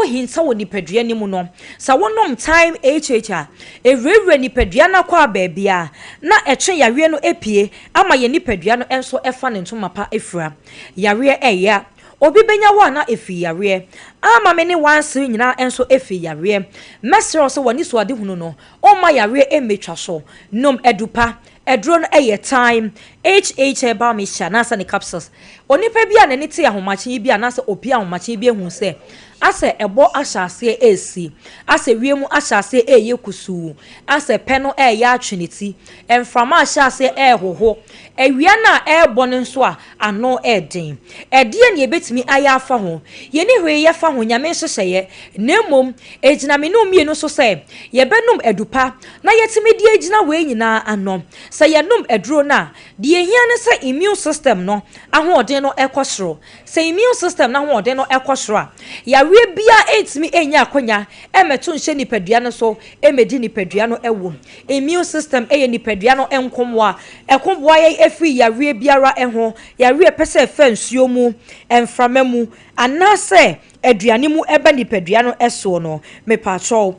Akɔhinta wɔ nipadua no mu no, sɛ wonom Thyme HH a, ɛwurawura nipadua no akɔ a baabiara, na ɛtwe yareɛ no pue ama yɛn nipadua no nso fa ne ntoma pa fira. Yareɛ ɛya. Obi bɛnya wo a na ɛfiri yareɛ. Ama me ne w'ansere nyinaa nso ɛfiri yareɛ. Mɛsrɛ wo sɛ w'anisoadehunu no, womma yareɛ mmɛtwa so. Nom adu pa. Aduro no yɛ Thyme HH Herbal Mixture anaasɛ ne capsules. Onipa bi a n'ani te ahomakye yi bi anaasɛ opie ahomakye yi bi ahu sɛ asɛ ɛbɔ ahyɛ aseɛ resi, asɛ wiem ahyɛ aseɛ reyɛ kusuu, asɛ pɛ no reyɛ atwe ne ti, mframa ahyɛ aseɛ rehoho, awia no a ɛrebɔ no nso a ano yɛ den. Ɛdeɛn na yɛbɛtumi ayɛ afa ho? Yɛnni hwee yɛ fa ho, Nyame nhyehyɛeɛ, na mmom ɛgyina me ne wo mmienu so sɛ yɛbɛnom adu pa na yɛatumi de agyina wei nyinaa ano. Sɛ yɛnom aduro no a, deɛ ɛhia ne sɛ immune system no ahoɔden no kɔ soro. Sɛ immune system no ahoɔden no kɔ soro a, yareɛ biara ntumi nnya akwanya mmɛto nhyɛ nipadua no so mmɛdi nipadua no awu. Immune system yɛ nipadua no nkomoa. Ɛko boa yɛn firi yareɛ biara ho, yareɛ a ɛpɛ sɛ ɛfa nsuo mu, mframa mu, anaasɛ aduane mu ba nipadua no soɔ no. Mepakyɛw,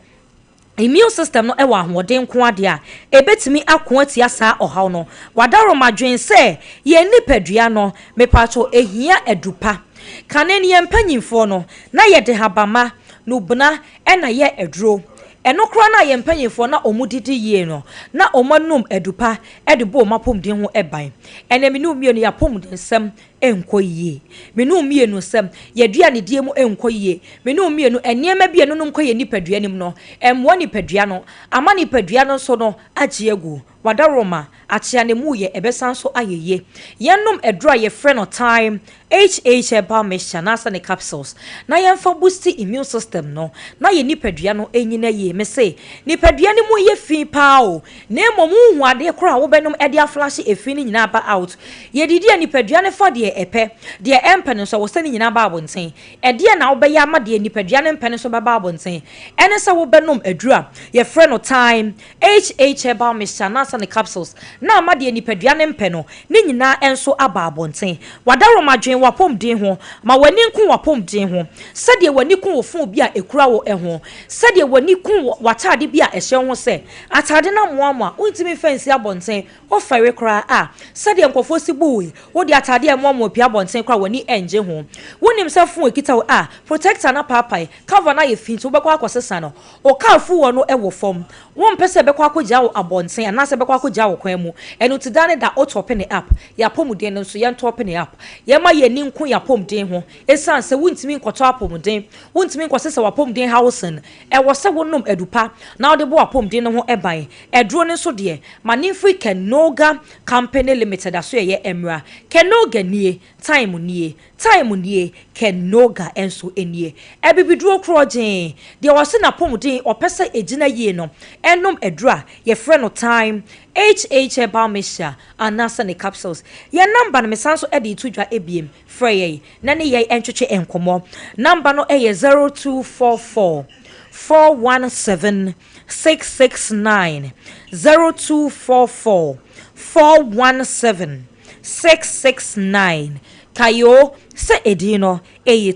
immune system no wɔ ahoɔden nko ara deɛ a, ɛbɛtumi ako atia saa ɔhaw no. Wadaroma dwen sɛ yɛn nipadua no, mepakyɛw, ɛhia adu pa. Kane no yɛn mpanyinfoɔ no, na yɛde habamma, nubena na yɛ aduro. Ɛno koraa no a yɛn mpanyinfoɔ na wɔn didi yie no, na wɔn anom adu pa de bɔ wɔn apɔmuden ho ban. Ɛnɛ me ne wo mmienu yɛn apɔmudensɛm nkɔ yie. Me ne wo mmienu sɛm, yɛn aduanedie mu nkɔ yie. Me ne wo mmienu, nneɛma bi a ɛnonom kɔ yɛn nipadua no mu no, ɛmmoa nipadua no, ama nipadua no nso no agye agu. W'adaworoma, akyea na emu yɛ, ɛbɛsan nso ayɛ yie. Yɛnnom aduro a yɛfrɛ no Thyme HH Herbal Mixture anaasɛ ne capsules na yɛmfa boosti immune system no na yɛn nipadua no nyina yie. Mese, nipadua no mu yɛ fi paa o, na mmom wonhu adeɛ koraa a wobɛnom de aflashe efi no nyinaa aba out. Yɛdidi a nipadua no fa deɛ ɛpɛ, deɛ ɛmpɛ no nso ɛwɔ sɛ ne nyinaa ba abɔnten. Ɛdeɛn na wobɛyɛ ama deɛ nipadua no mpɛ no nso bɛba abɔnten? Ɛne sɛ wobɛnom aduro a yɛfrɛ no Thyme HH Herbal Mixture anaasɛ ne capsules na ama deɛ nipadua no mpɛ no ne nyinaa nso aba abɔnten. W'adaworoma dwen w'apɔmuden ho. Ma w'ani nku w'apɔmuden ho sɛdeɛ w'ani ku wo fon bi a ɛkura wo ho, sɛdeɛ w'ani ku w'ataade bi a ɛhyɛ wo ho sɛ ataade no amoamoa, wontumi mfa nsi abɔnten, wofɛre koraa a, sɛdeɛ nkurɔfoɔ si bu wo yi, wode ataade a ɛmoamoa pue abɔnten koraa a w'ani nnye ho. Wonim sɛ fon a ɛkita wo a, protector no apaapae, cover no ayɛ fi nti wobɛkɔ akɔsesa no. Wo kaa fuel no wɔ fam. Wompɛ sɛ ɛbɛkɔ akɔgya wo abɔnten anaasɛ ɛbɛkɔ akɔgya wo kwan mu. Ɛno nti daa ne da wo tɔpe ne up. Yɛn apɔmuden no nso, yɛntɔpe ne up. Yɛmma yɛn ani nku yɛn apɔmuden ho. Esiane sɛ wuntumi nkɔtɔ apɔmuden, wuntumi nkɔsesa w'apɔmuden housing, ɛwɔ sɛ wonom adu pa na wode bɔ w'apɔmuden no ho ban. Aduro no nso deɛ, ma no mfiri Kenoga Company Limited asoɛeɛ mmra. Kenoga nie, Time nie, Time nie, Kenoga nso nie. Abibiduro korɔgyee, deɛ ɔse n'apɔmuden ɔpɛ sɛ ɛgyina yie no, nnom aduro a yɛfrɛ no Thyme HH Herbal Mixture anaasɛ ne capsules. Yɛn number no mesan nso de reto dwa ebiem, frɛ yɛn na ne yɛn ntwetwe nkɔmmɔ. Number no yɛ 0244 417 669, 0244 417 669. Kae o sɛ edin no yɛ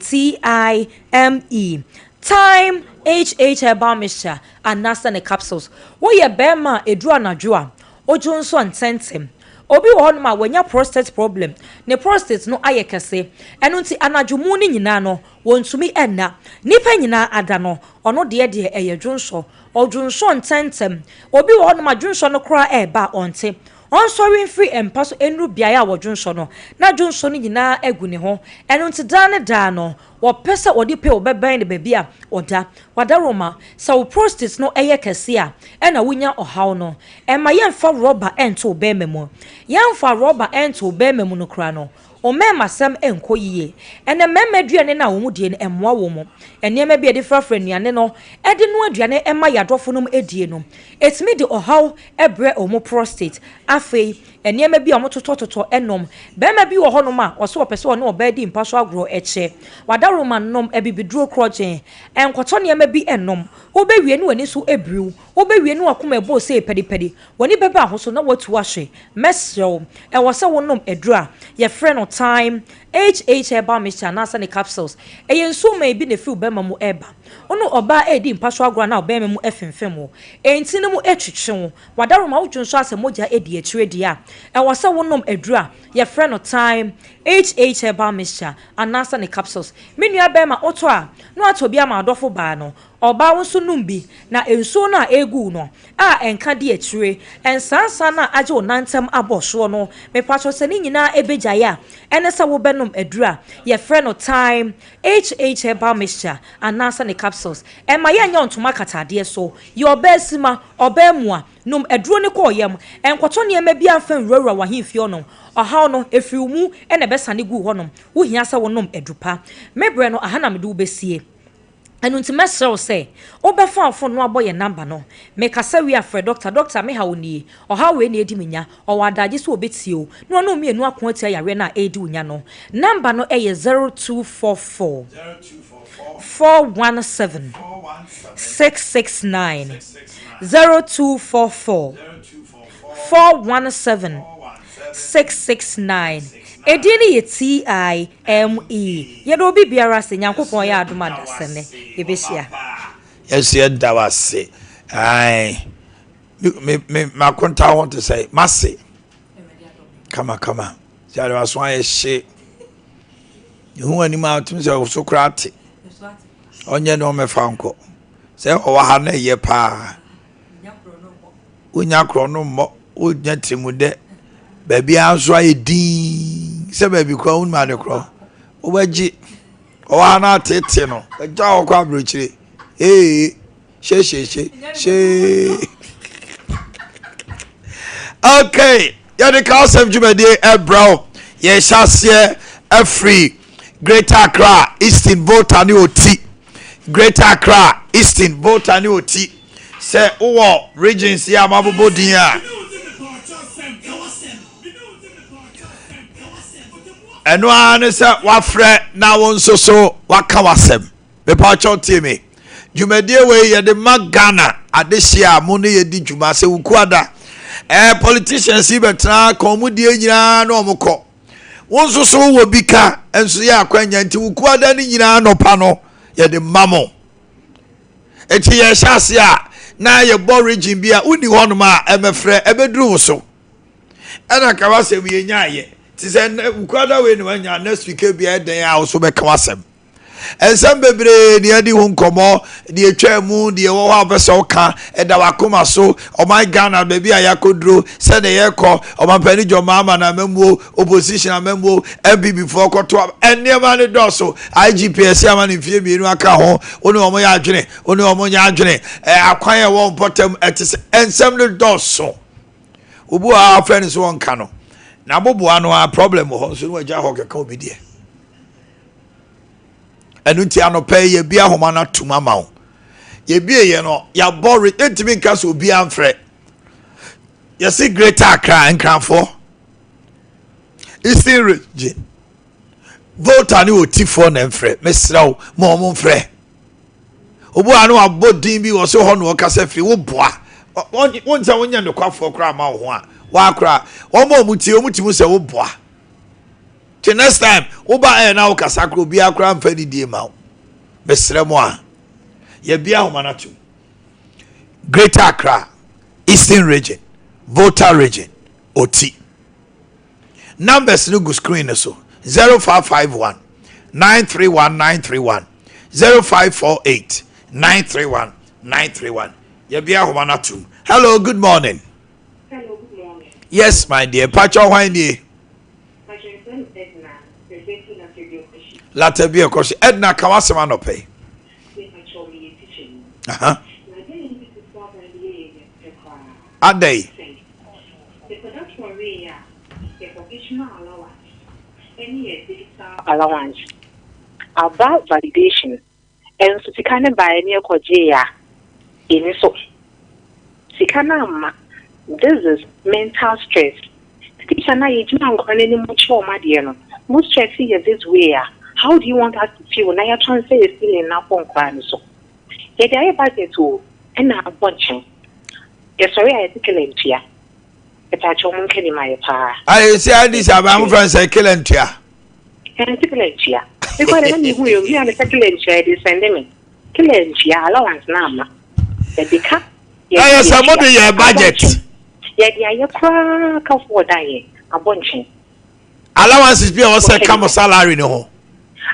TIME, Thyme HH Herbal Mixture anaasɛ ne capsules. Woyɛ barima a ɛduru anadwo a, wodwo nso ntɛmntɛm. Obi wɔ hɔnom a wanya prostate problem, ne prostate no ayɛ kɛse, ɛno nti anadwo mu no nyinaa no, wɔntumi nna. Nnipa nyinaa ada no, ɔno deɛ deɛ ɛyɛ dwonsɔ. Ɔdwonsɔ ntɛmntɛm. Obi wɔ hɔnom a dwonsɔ no koraa ɛreba a ɔnte. Ɔnsɔre mfiri mpa so nnuru beaeɛ a wɔdwonsɔ no, na dwonsɔ no nyinaa agu ne ho. Ɛno nti daa ne daa no, wɔpɛ sɛ wɔde pill bɛbɛn no baabi a ɔda. Wadaroma, sɛ wo prostate no yɛ kɛse a, ɛna wonya ɔhaw no. Ɛmma yɛmfa rɔba nto wo bɛrima mu. Yɛmfa rɔba nto wo bɛrima mu no koraa no, wo mmarimasɛm nkɔ yiye. Ɛnnɛ mmarima aduane no a wɔdie no, ɛmmoa wɔn. Nneɛma bi a yɛde frafra nnuane no de noa aduane ma yɛn adɔfonom die no, ɛtumi de ɔhaw brɛ wɔn prostate. Afei, nneɛma bi a wɔtotɔtotɔ nom. Barima bi wɔ hɔnom a, ɔse ɔpɛ sɛ ɔne ɔbaa di mpa so agorɔ kyɛ. W'adaworoma nnom abibiduro korɔgyenn. Nkɔtɔ nneɛma bi nnom. Wobɛwie na w'ani so abiriw. Wobɛwie na w'akoma ɛbɔ sei pɛdipɛdi. W'ani bɛba ho so na woatu ahwe. Mɛsrɛ wo, ɛwɔ sɛ wonom aduro a yɛfrɛ no Thyme. HH Herbal Mixture anaasɛ ne capsules. Ɛyɛ nsuo man bi na ɛfiri wo bɛrima mu ɛreba. Wo ne ɔbaa redi mpa so agorɔ anaa ɔbarima mu ɛfemfem wo. Ntini mu ɛtwetwe wo. W'adaworoma wodwo nso asɛ mogya adi akyire deɛ a, ɛwɔ sɛ wonom aduro a yɛfrɛ no Thyme HH Herbal Mixture anaasɛ ne capsules. Me nua barima wotɔ a, na watɔ bi ama w'adɔfo baa no. Ɔbaa wo nso nom bi, na nsuo no a ɛregu wo no a ɛnka di akyire, nsansa no a agye wo nan ntam abɔ soɔ no, mepakyɛw sɛ ne nyinaa ɛbɛgyae a, ɛne sɛ wobɛnom aduro a yɛfrɛ no Thyme HH Herbal Mixture anaasɛ ne capsules. Ɛmma yɛnyɛ ntoma akatadeɛ so. Yɛ ɔbaa sima, ɔbaa mua, nom aduro no kɔ wo yam. Nkɔtɔ nneɛma biara mfa nwurawura w'ahemfie hɔnom. Ɔhaw no, ɛfiri wo mu na ɛbɛsane gu hɔnom. Wohia sɛ wonom aduru pa. Me berɛ no, aha na mede wo bɛsie. Ɛno nti mɛsrɛ wo sɛ wobɛfa wo fon no abɔ yɛn namba no. Mekasa wie a frɛ dɔkta, Dɔkta, me haw nie, ɔhaw wei na edi me nya. Ɔwɔ adagye sɛ obetie wo na ɔne wo mmienu ako atia yareɛ no a ɛredi wo nya no. Namba no yɛ 0244 417 669. 0244 417 669. Edin no yɛ TI. ME. Yɛda obi biara ase, Nyankopɔn yɛ adom a dasɛnnɛ yɛbɛhyia. Yɛnso yɛda wo ase. Ae. Me me me makonta ho te sɛ mase. Kama kama. Sɛ ade waso ayɛ hye. Ehu anim a tumi sɛ so koraa te. Ɔnyɛ ne ɔmɛfa nkɔ. Sɛ ɔwɔ ha na ɛyɛ paa. Wonya korɔ no mmɔ, wonya tirimudɛ. Baabiara nso ayɛ dinn sɛ baabi korɔ wonim ade korɔ. Wobɛgye ɔwɔ ha no atete no, agya hɔ kɔ aburokyire. Ee, hyehyehye, hyee. Okay, yɛde ka asɛm dwumadie ɛbrɛ wo. Yɛhyɛ aseɛ afiri Greater Accra, Eastern Volta ne Oti. Greater Accra, Eastern Volta ne Oti. Sɛ wowɔ regions yi a mabobɔ din a, ɛno ara ne sɛ wafrɛ na wo nso so waka w'asɛm. Mepa kyɛw tie me. Dwumadie wei yɛde ma Ghana adehyeɛ a mo ne yɛdi dwuma sɛ wukuada. Ɛɛ politicians yi bɛtena ka wɔn die nyinaa na wɔn kɔ. Wo nso so wowɔ bi ka nso yɛ akwanya nti wukuada no nyinaa nɔpa no yɛde ma mo. Eti yɛhyɛ ase a na yɛbɔ region bi a wonni hɔnom a ɛmɛfrɛ ɛbɛduru wo so. Ɛna ka w'asɛm yɛnyaayɛ. Te sɛ wukuada wei na wanya next week bi a ɛdɛn a wo so bɛka w'asɛm. Nsɛm bebree na yɛadi ho nkɔmmɔ, deɛ ɛtwaa mu, deɛ ɛwɔ hɔ a wopɛ sɛ woka, ɛda w'akoma so, ɔman Ghana, baabi a yɛakɔduro, sɛdeɛ yɛrekɔ, ɔmampanin John Mahama n'amammuo, opposition amammuo, NPP foɔ kɔto aba, nneɛma no dɔɔso, IGP ɛsɛ ama no mfeɛ mmienu aka ho, wo ne wɔn yɛ adwene, wo ne wɔn nyɛ adwene, akwan a ɛwɔ mpɔtam ɛte sɛ, nsɛm no dɔɔso. Obi wɔ hɔ a afrɛ no sɛ ɔnka no, n'aboboa no a problem wɔ hɔ nso na wagya hɔ kɛka obi deɛ. Ɛno nti anɔpa yi yɛbie ahoma no atom ama wo. Yɛbie yɛ no yɛabɔ re yɛntumi nka sɛ obiara mfrɛ. Yɛsi Greater Accra Nkranfoɔ, Eastern Region, Volta ne Otifoɔ na mfrɛ. Mesrɛ wo ma wɔn mfrɛ. Obi a na wabɔ din bi wɔ so hɔ na ɔkasa firi wo boa. Wɔn sɛ wonyɛ nokwafoɔ koraa ma wo ho a wakora wɔn a wɔn tie wɔn ti mu sɛ wo boa. Till next time, woba ɛyɛ na wokasa kora obiara koraa mfa nidie ma wo. Mesrɛ mo a, yɛbia ahoma no atom. Greater Accra, Eastern Region, Volta Region, Oti. Numbers no gu screen no so 0551 931 931 0548 931 931. Yɛbia ahoma no atom. Hello, good morning. Hello, good morning. Yes, my dear. Pacho hwan nie? Lata bi ɛkɔ so. Edna ka w'asɛm anɔpɛ yi. Adɛn? Allowance aba validation Nso sika no baeɛ ne yɛkɔgyee a, ɛnni so. Sika no amma. This is mental stress. Teacher no a yɛgyina nkwadaa no anim kyerɛ wɔn adeɛ no, mo stress yɛ this way a, how do you want us to feel na yɛ transfer yɛ feeling no akɔ nkwadaa no so? Yɛde ayɛ budget o, ɛna abɔ nkyɛn. Yɛsɔre a yɛse kela ntua. Mepaakyɛw monka bi ma yɛ paa. Ayɛ sɛ adi sɛ aban mo fɛn sɛ kela ntua. Ɛnti kila ntua. Mekɔ de na mehu yɛ obi a ne sɛ kila ntua yɛde sɛnde me. Kila ntua allowance na ama. Yɛde ka. Ɛyɛ sɛ mo de yɛ budget. Yɛde ayɛ koraa ka fo ɔda yɛ abɔ nkyɛn. Allowances bi a wɔsɛ ka mo salary ne ho.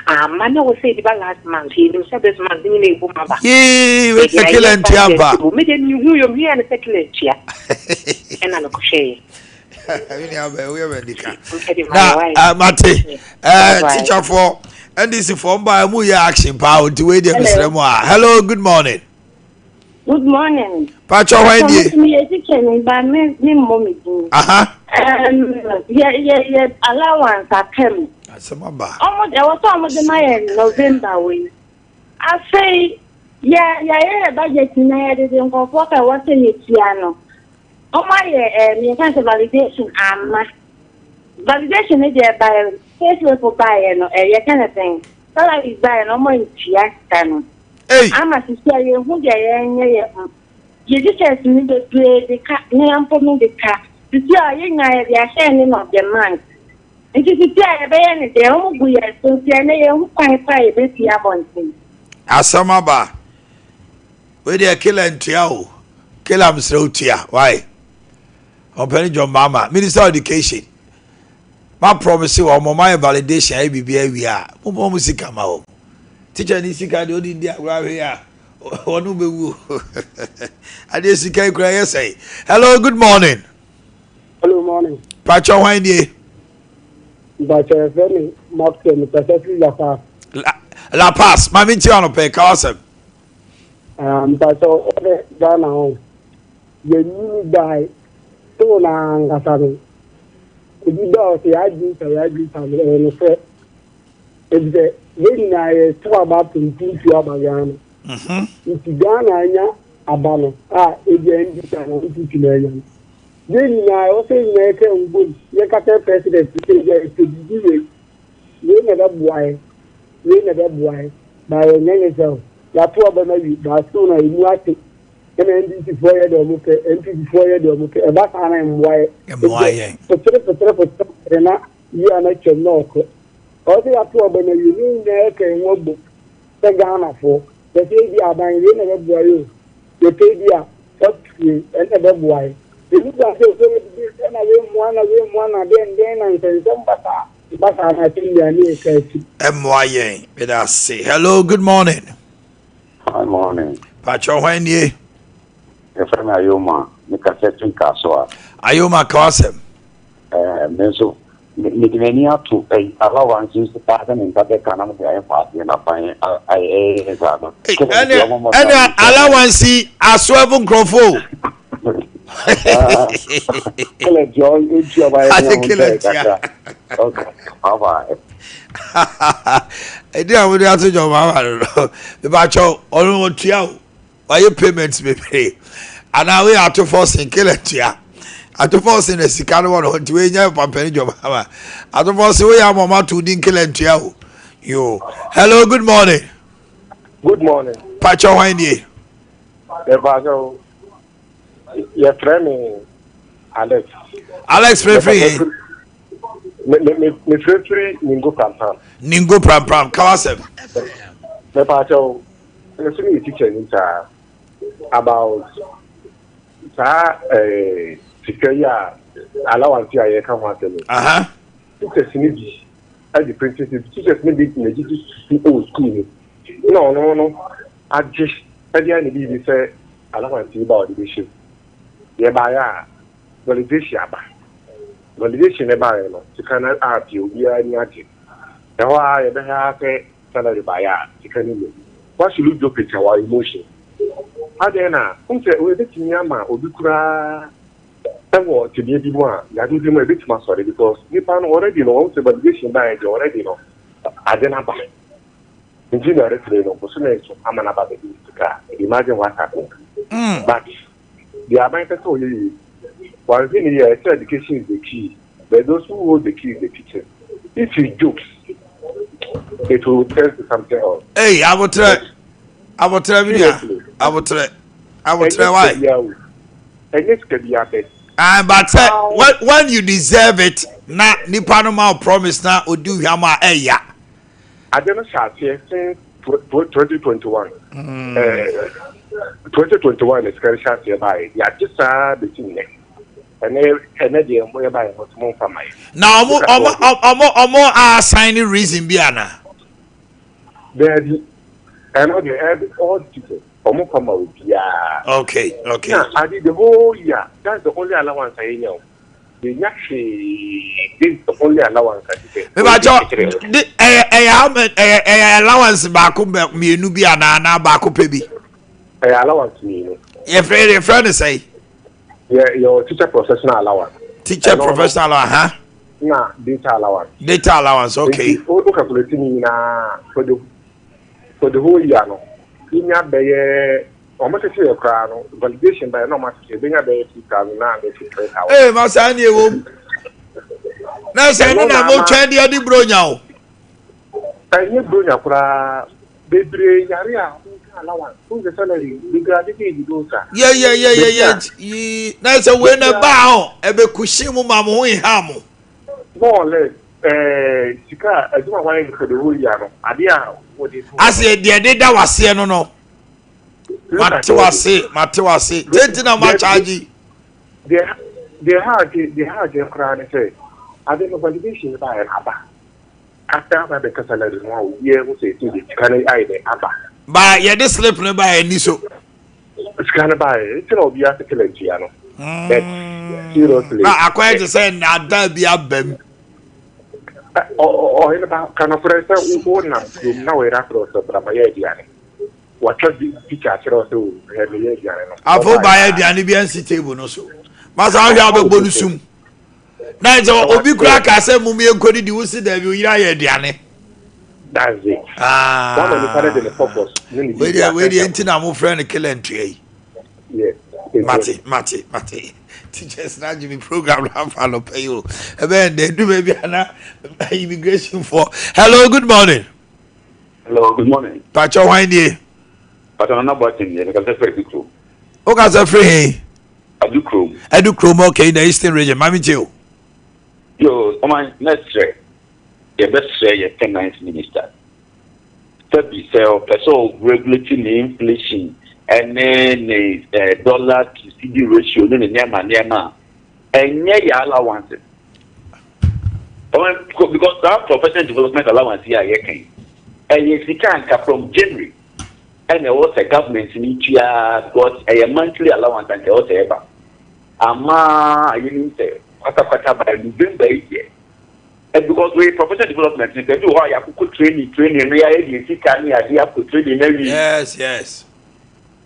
Ama na wɔsɛ ebi ba last month, yɛnim sɛ this month ne nyina ebu ma ba. Yee, wei sɛ kila ntua ba. Me de mehu yɛ obi a ne sɛ kila ntua. Ɛna mekɔhwɛ yɛ. Me nua bɛ woyɛ bɛ nika. Na mate teacher for NDC for mba mu yɛ action paa nti wei deɛ mesrɛ mu a. Hello, good morning. Good morning. Pacho hwan die? Mi yɛ teacher ni ba mi mi mmɔ mi din. Aha. Yɛ yɛ yɛ allowance aka mu. Asɛm aba. Ɔmo ɛwɔ sɛ ɔmo de ma yɛ November wei. Afei yɛ yɛayɛ yɛ budget na yɛde de nkurɔfoɔ ka ɛwɔ sɛ yɛtua no. Ɔmo ayɛ yɛka sɛ validation ama. Validation ne deɛ baeɛ, payslip baeɛ no, yɛka ne sɛn, salaries baeɛ no, ɔmo ntua sika no. Hey. Ama sisi a yɛhu deɛ yɛnyɛ yɛ teachers ni bebree de ka ne mpo me de ka. Sisi a yɛn nyinaa yɛde ahyɛ ending of the month. Nti sisi a yɛbɛyɛ ne deɛ ɔmo gu yɛn so, nti ɛnɛ yɛhu kwan pa a yɛbɛpie abɔnten. Asɛm aba. Wei deɛ kila ntua o. Kila mesrɛ wo tua. Why? Ɔmpɛni John Mahama, Minister of Education. Ma promise wɔ ɔmo ma yɛ validation ayɛ biribi awie a, mo bɔ ɔmo sika ma wɔn. Teacher ni sika deɛ ɔde di agorɔ ahwɛ yi a, ɔno bɛwu. Adeɛ sika yi kura yɛ sɛn. Hello, good morning. Hello, morning. Pacho hwan nie? Mpacho yɛfrɛ me Maxwell, mekasa firi La Paz. La Paz, maame nti anɔpɛ, ka wasɛm. Mpacho ɔdɛ Ghana hɔ, yɛnyini dae, so na ankasa no, ebi ba ɔsɛ yɛadwene sa yɛadwene sa no, ɛyɛ nokorɛ. Efisɛ yɛn nyinaa yɛto aba pempuntuo aba Ghana. Nti Ghana anya aba no a ebi a NDC anaa NPP na anya no. Yɛn nyinaa ɛwɔ sɛ yɛn nyinaa yɛka yɛn ho bom, yɛka kyerɛ president sɛ ebi a yɛpɛ biribi wei, wei na ɛbɛboa yɛn, wei na ɛbɛboa yɛn. Ba yɛnyɛ ne sɛ o, yɛato aba no awie, ba still na emu ate. Ɛna NDC foɔ yɛ deɛ wɔn pɛ, NPP foɔ yɛ deɛ wɔn pɛ. Ɛba saa na mmoa yɛ. Mmoa yɛn. Potere potere potere na yia na twam na ɔkɔ. Ɔwɔ sɛ yɛato aba no awie, ne nyinaa yɛka yɛn ho abom sɛ Ghanafoɔ. Yɛsɛ ebi aban wei na ɛbɛboa yɛ o, yɛpɛ ebi a factory wei ɛna ɛbɛboa yɛ. Ɛni kwan sɛ sɛ yɛdidi ɛna wei mmoa na wei mmoa na dɛn dɛn na nsɛnsɛm basaa basaa na asɛm biara ne yɛka akyi. Ɛmmoa yɛn. Meda ase. Hello, good morning. Hi, morning. Pacho hwan nie? Yɛfrɛ me Ayoma. Mekasa firi Kasoa. Ayoma, ka w'asɛm. Me nso mede m'ani ato allowance nso paa sɛ me nsa bɛka na mede ayɛ adeɛ na ban ayɛ saa no. Ɛne allowance yi asoɛfo nkurɔfo o. Kɛlɛ tia ɔntua ba yɛ ne ho ntɛ kakra. Okay, bye bye. Ɛdi a wɔde ato jɔ maa ma no mebakyɛw ɔno ɔtua o. Wayɛ payment bebree anaa woyɛ ato forcing kela tua ato forcing na sika no wɔ no nti wei nyɛ pampani dwom ama ato forcing woyɛ ama ɔma to din kela ntua o. Yo, hello, good morning. Good morning. Pacho hwan nie? Mepacho yɛfrɛ me Alex. Alex frɛfiri he? Mefrɛfiri Ningo Prampram. Ningo Prampram, ka w'asɛm. Mepacho nso meyɛ teacher ni saa about saa sika yi a allowance a yɛka ho asɛm yi. Teachers ni bi ɛde printing slip, teachers ni bi na gyegye susu wɔ school mu na ɔno no agye ɛde ayɛ ne biribi sɛ allowance yi ba ɔde bɛhyɛ mu. Yɛbaeɛ a validation aba. Validation no baeɛ no sika no apue, obiara ani agye. Ɛhɔ ara yɛbɛhwɛ ara sɛ salary baeɛ a sika no mu. Why should we joke with our emotion? Adɛn na wohu sɛ ɛbɛtumi ama obi koraa ɛwɔ tebea bi mu a yadeɛ bi mu a ɛbɛtumi asɔre because nipa no already no wɔn sɛ validation baeɛ deɛ already no ade no aba nti na ɛretene no bosome nso ama no aba bɛdi ne sika. Imagine what happened. But deɛ aban pɛ sɛ ɔyɛ yie wanhwɛ ne yie a ɛsɛ education is the key, but those who hold the key is the teachers. If you jokes, it will turn to something else. Hey, abotrɛ, abotrɛ mi nua, abotrɛ, abotrɛ why? Ɛnyɛ sika bi abɛ. Ah, but sɛ when you deserve it, Na nipa no ma wo promise na odi hwam a ɛya. Ade no hyɛ aseɛ since 2021. 2021 na sika no hyɛ aseɛ baeɛ. Yɛagye saa bɛsi nnɛ. Ɛnɛ ɛnɛ deɛ mo yɛbaeɛ mo sɛ momfa ma yɛ. Na ɔmo ɔmo ɔmo ɔmo assign reason bi ana? Daabi. Ɛno deɛ ɛde all teachers ɔmo fa ma obiara. Okay, okay. Na ade the whole year that's the only allowance a yɛnya o. Yɛnya hwee this is the only allowance a teachers. Mebakyɛ de ɛyɛ ɛyɛ how many ɛyɛ ɛyɛ allowance baako mmienu bi anaa anaa baako pɛ bi. Ɛyɛ allowance mmienu. Yɛfrɛ yɛfrɛ no sɛn? Yɛ yɛ teacher professional allowance. Teacher professional allowance ha. Na data allowance. Data allowance okay. Nti o calculate ni nyinaa for the for the whole year no yɛnya bɛyɛ wɔn tete yɛ koraa no validation bɛyɛ na wɔn atete yɛbɛnya bɛyɛ 2,900 to 3,000. Ee ma saa ni ewo mu na sɛ ɛno na mo twɛn deɛ de bronya o. Ɛnyɛ bronya koraa bebree yare a wɔn ka allowance wɔn sɛ salary bebree ade de edi do sa. Yɛ yɛ yɛ yɛ yɛ yii na sɛ wei na ɛbaa hɔ ɛbɛ kusi mu ma mo ho nha mo. More or less ɛɛ sika a adwuma a wayɛ no for the whole year no adeɛ a wɔde to. Ase deɛ de da waseɛ no no. Mate wase mate wase tenti na ma charge. Deɛ deɛ ha adwe deɛ ha adwe koraa ne sɛ ade no validation ba yɛ aba. After aba bɛka salary ho a obiara hu sɛ ɛti de sika no ayɛ dɛ aba. Ba yɛde slip no ba yɛ ni so. Sika no ba yɛ nti na obiara sɛ kɛlɛ ntua no. But seriously. Na akɔyɛ te sɛ nnaadaa bi aba mu. Ɔhene ba ka nokorɛ sɛ wonam kurom na wo yere afrɛ wo sɛ bra ma yɛ aduane. Watwa picture akyerɛ wo sɛ o hwɛ meyɛ aduane no. Afei wobaeɛ aduane bi ansi table no so. Masa wohwɛ a wobɛbɔ no sum. Na sɛ obi koraa ka sɛ mom yɛnkɔdidi wo se daabi wo yere ayɛ aduane. That's it. Ah. Wama nipa no de ne purpose ne ne Wei deɛ wei deɛ nti na mofrɛ no killer ntua yi. Yes. Mate mate mate. Teachers na agye me program no afa no pɛ yi o. Ɛbɛyɛ ndɛ du baabi ana immigration for. Hello, good morning. Hello, good morning. Pacho hwan nie? Pacho Nana Boateng nie, mekasa firi Adukrom. Wokasa firi he? Adukrom. Adukrom, okay, in the eastern region. Mame tie o. Yo, ɔman mɛsrɛ, yɛbɛsrɛ yɛ finance minister. Sɛbi sɛ ɔpɛ sɛ ɔregulate ne inflation ɛne ne eh, dollar to cedi ratio ne ne nneɛma nneɛma a, ɛnyɛ yɛ allowances. Ɔman because saa professional development allowance yi a yɛka yi, ɛyɛ sika anka from January ɛna ɛwɔ sɛ government ni tua because ɛyɛ monthly allowance anka ɛwɔ sɛ ɛba. Ama yɛnim sɛ kwatakwata by November yi deɛ ɛ because wei professional development ni baabi wɔ hɔ a yɛakokɔ training training no yɛayɛ deɛ sika ne adeɛ akɔ training no awie. Yes, yes.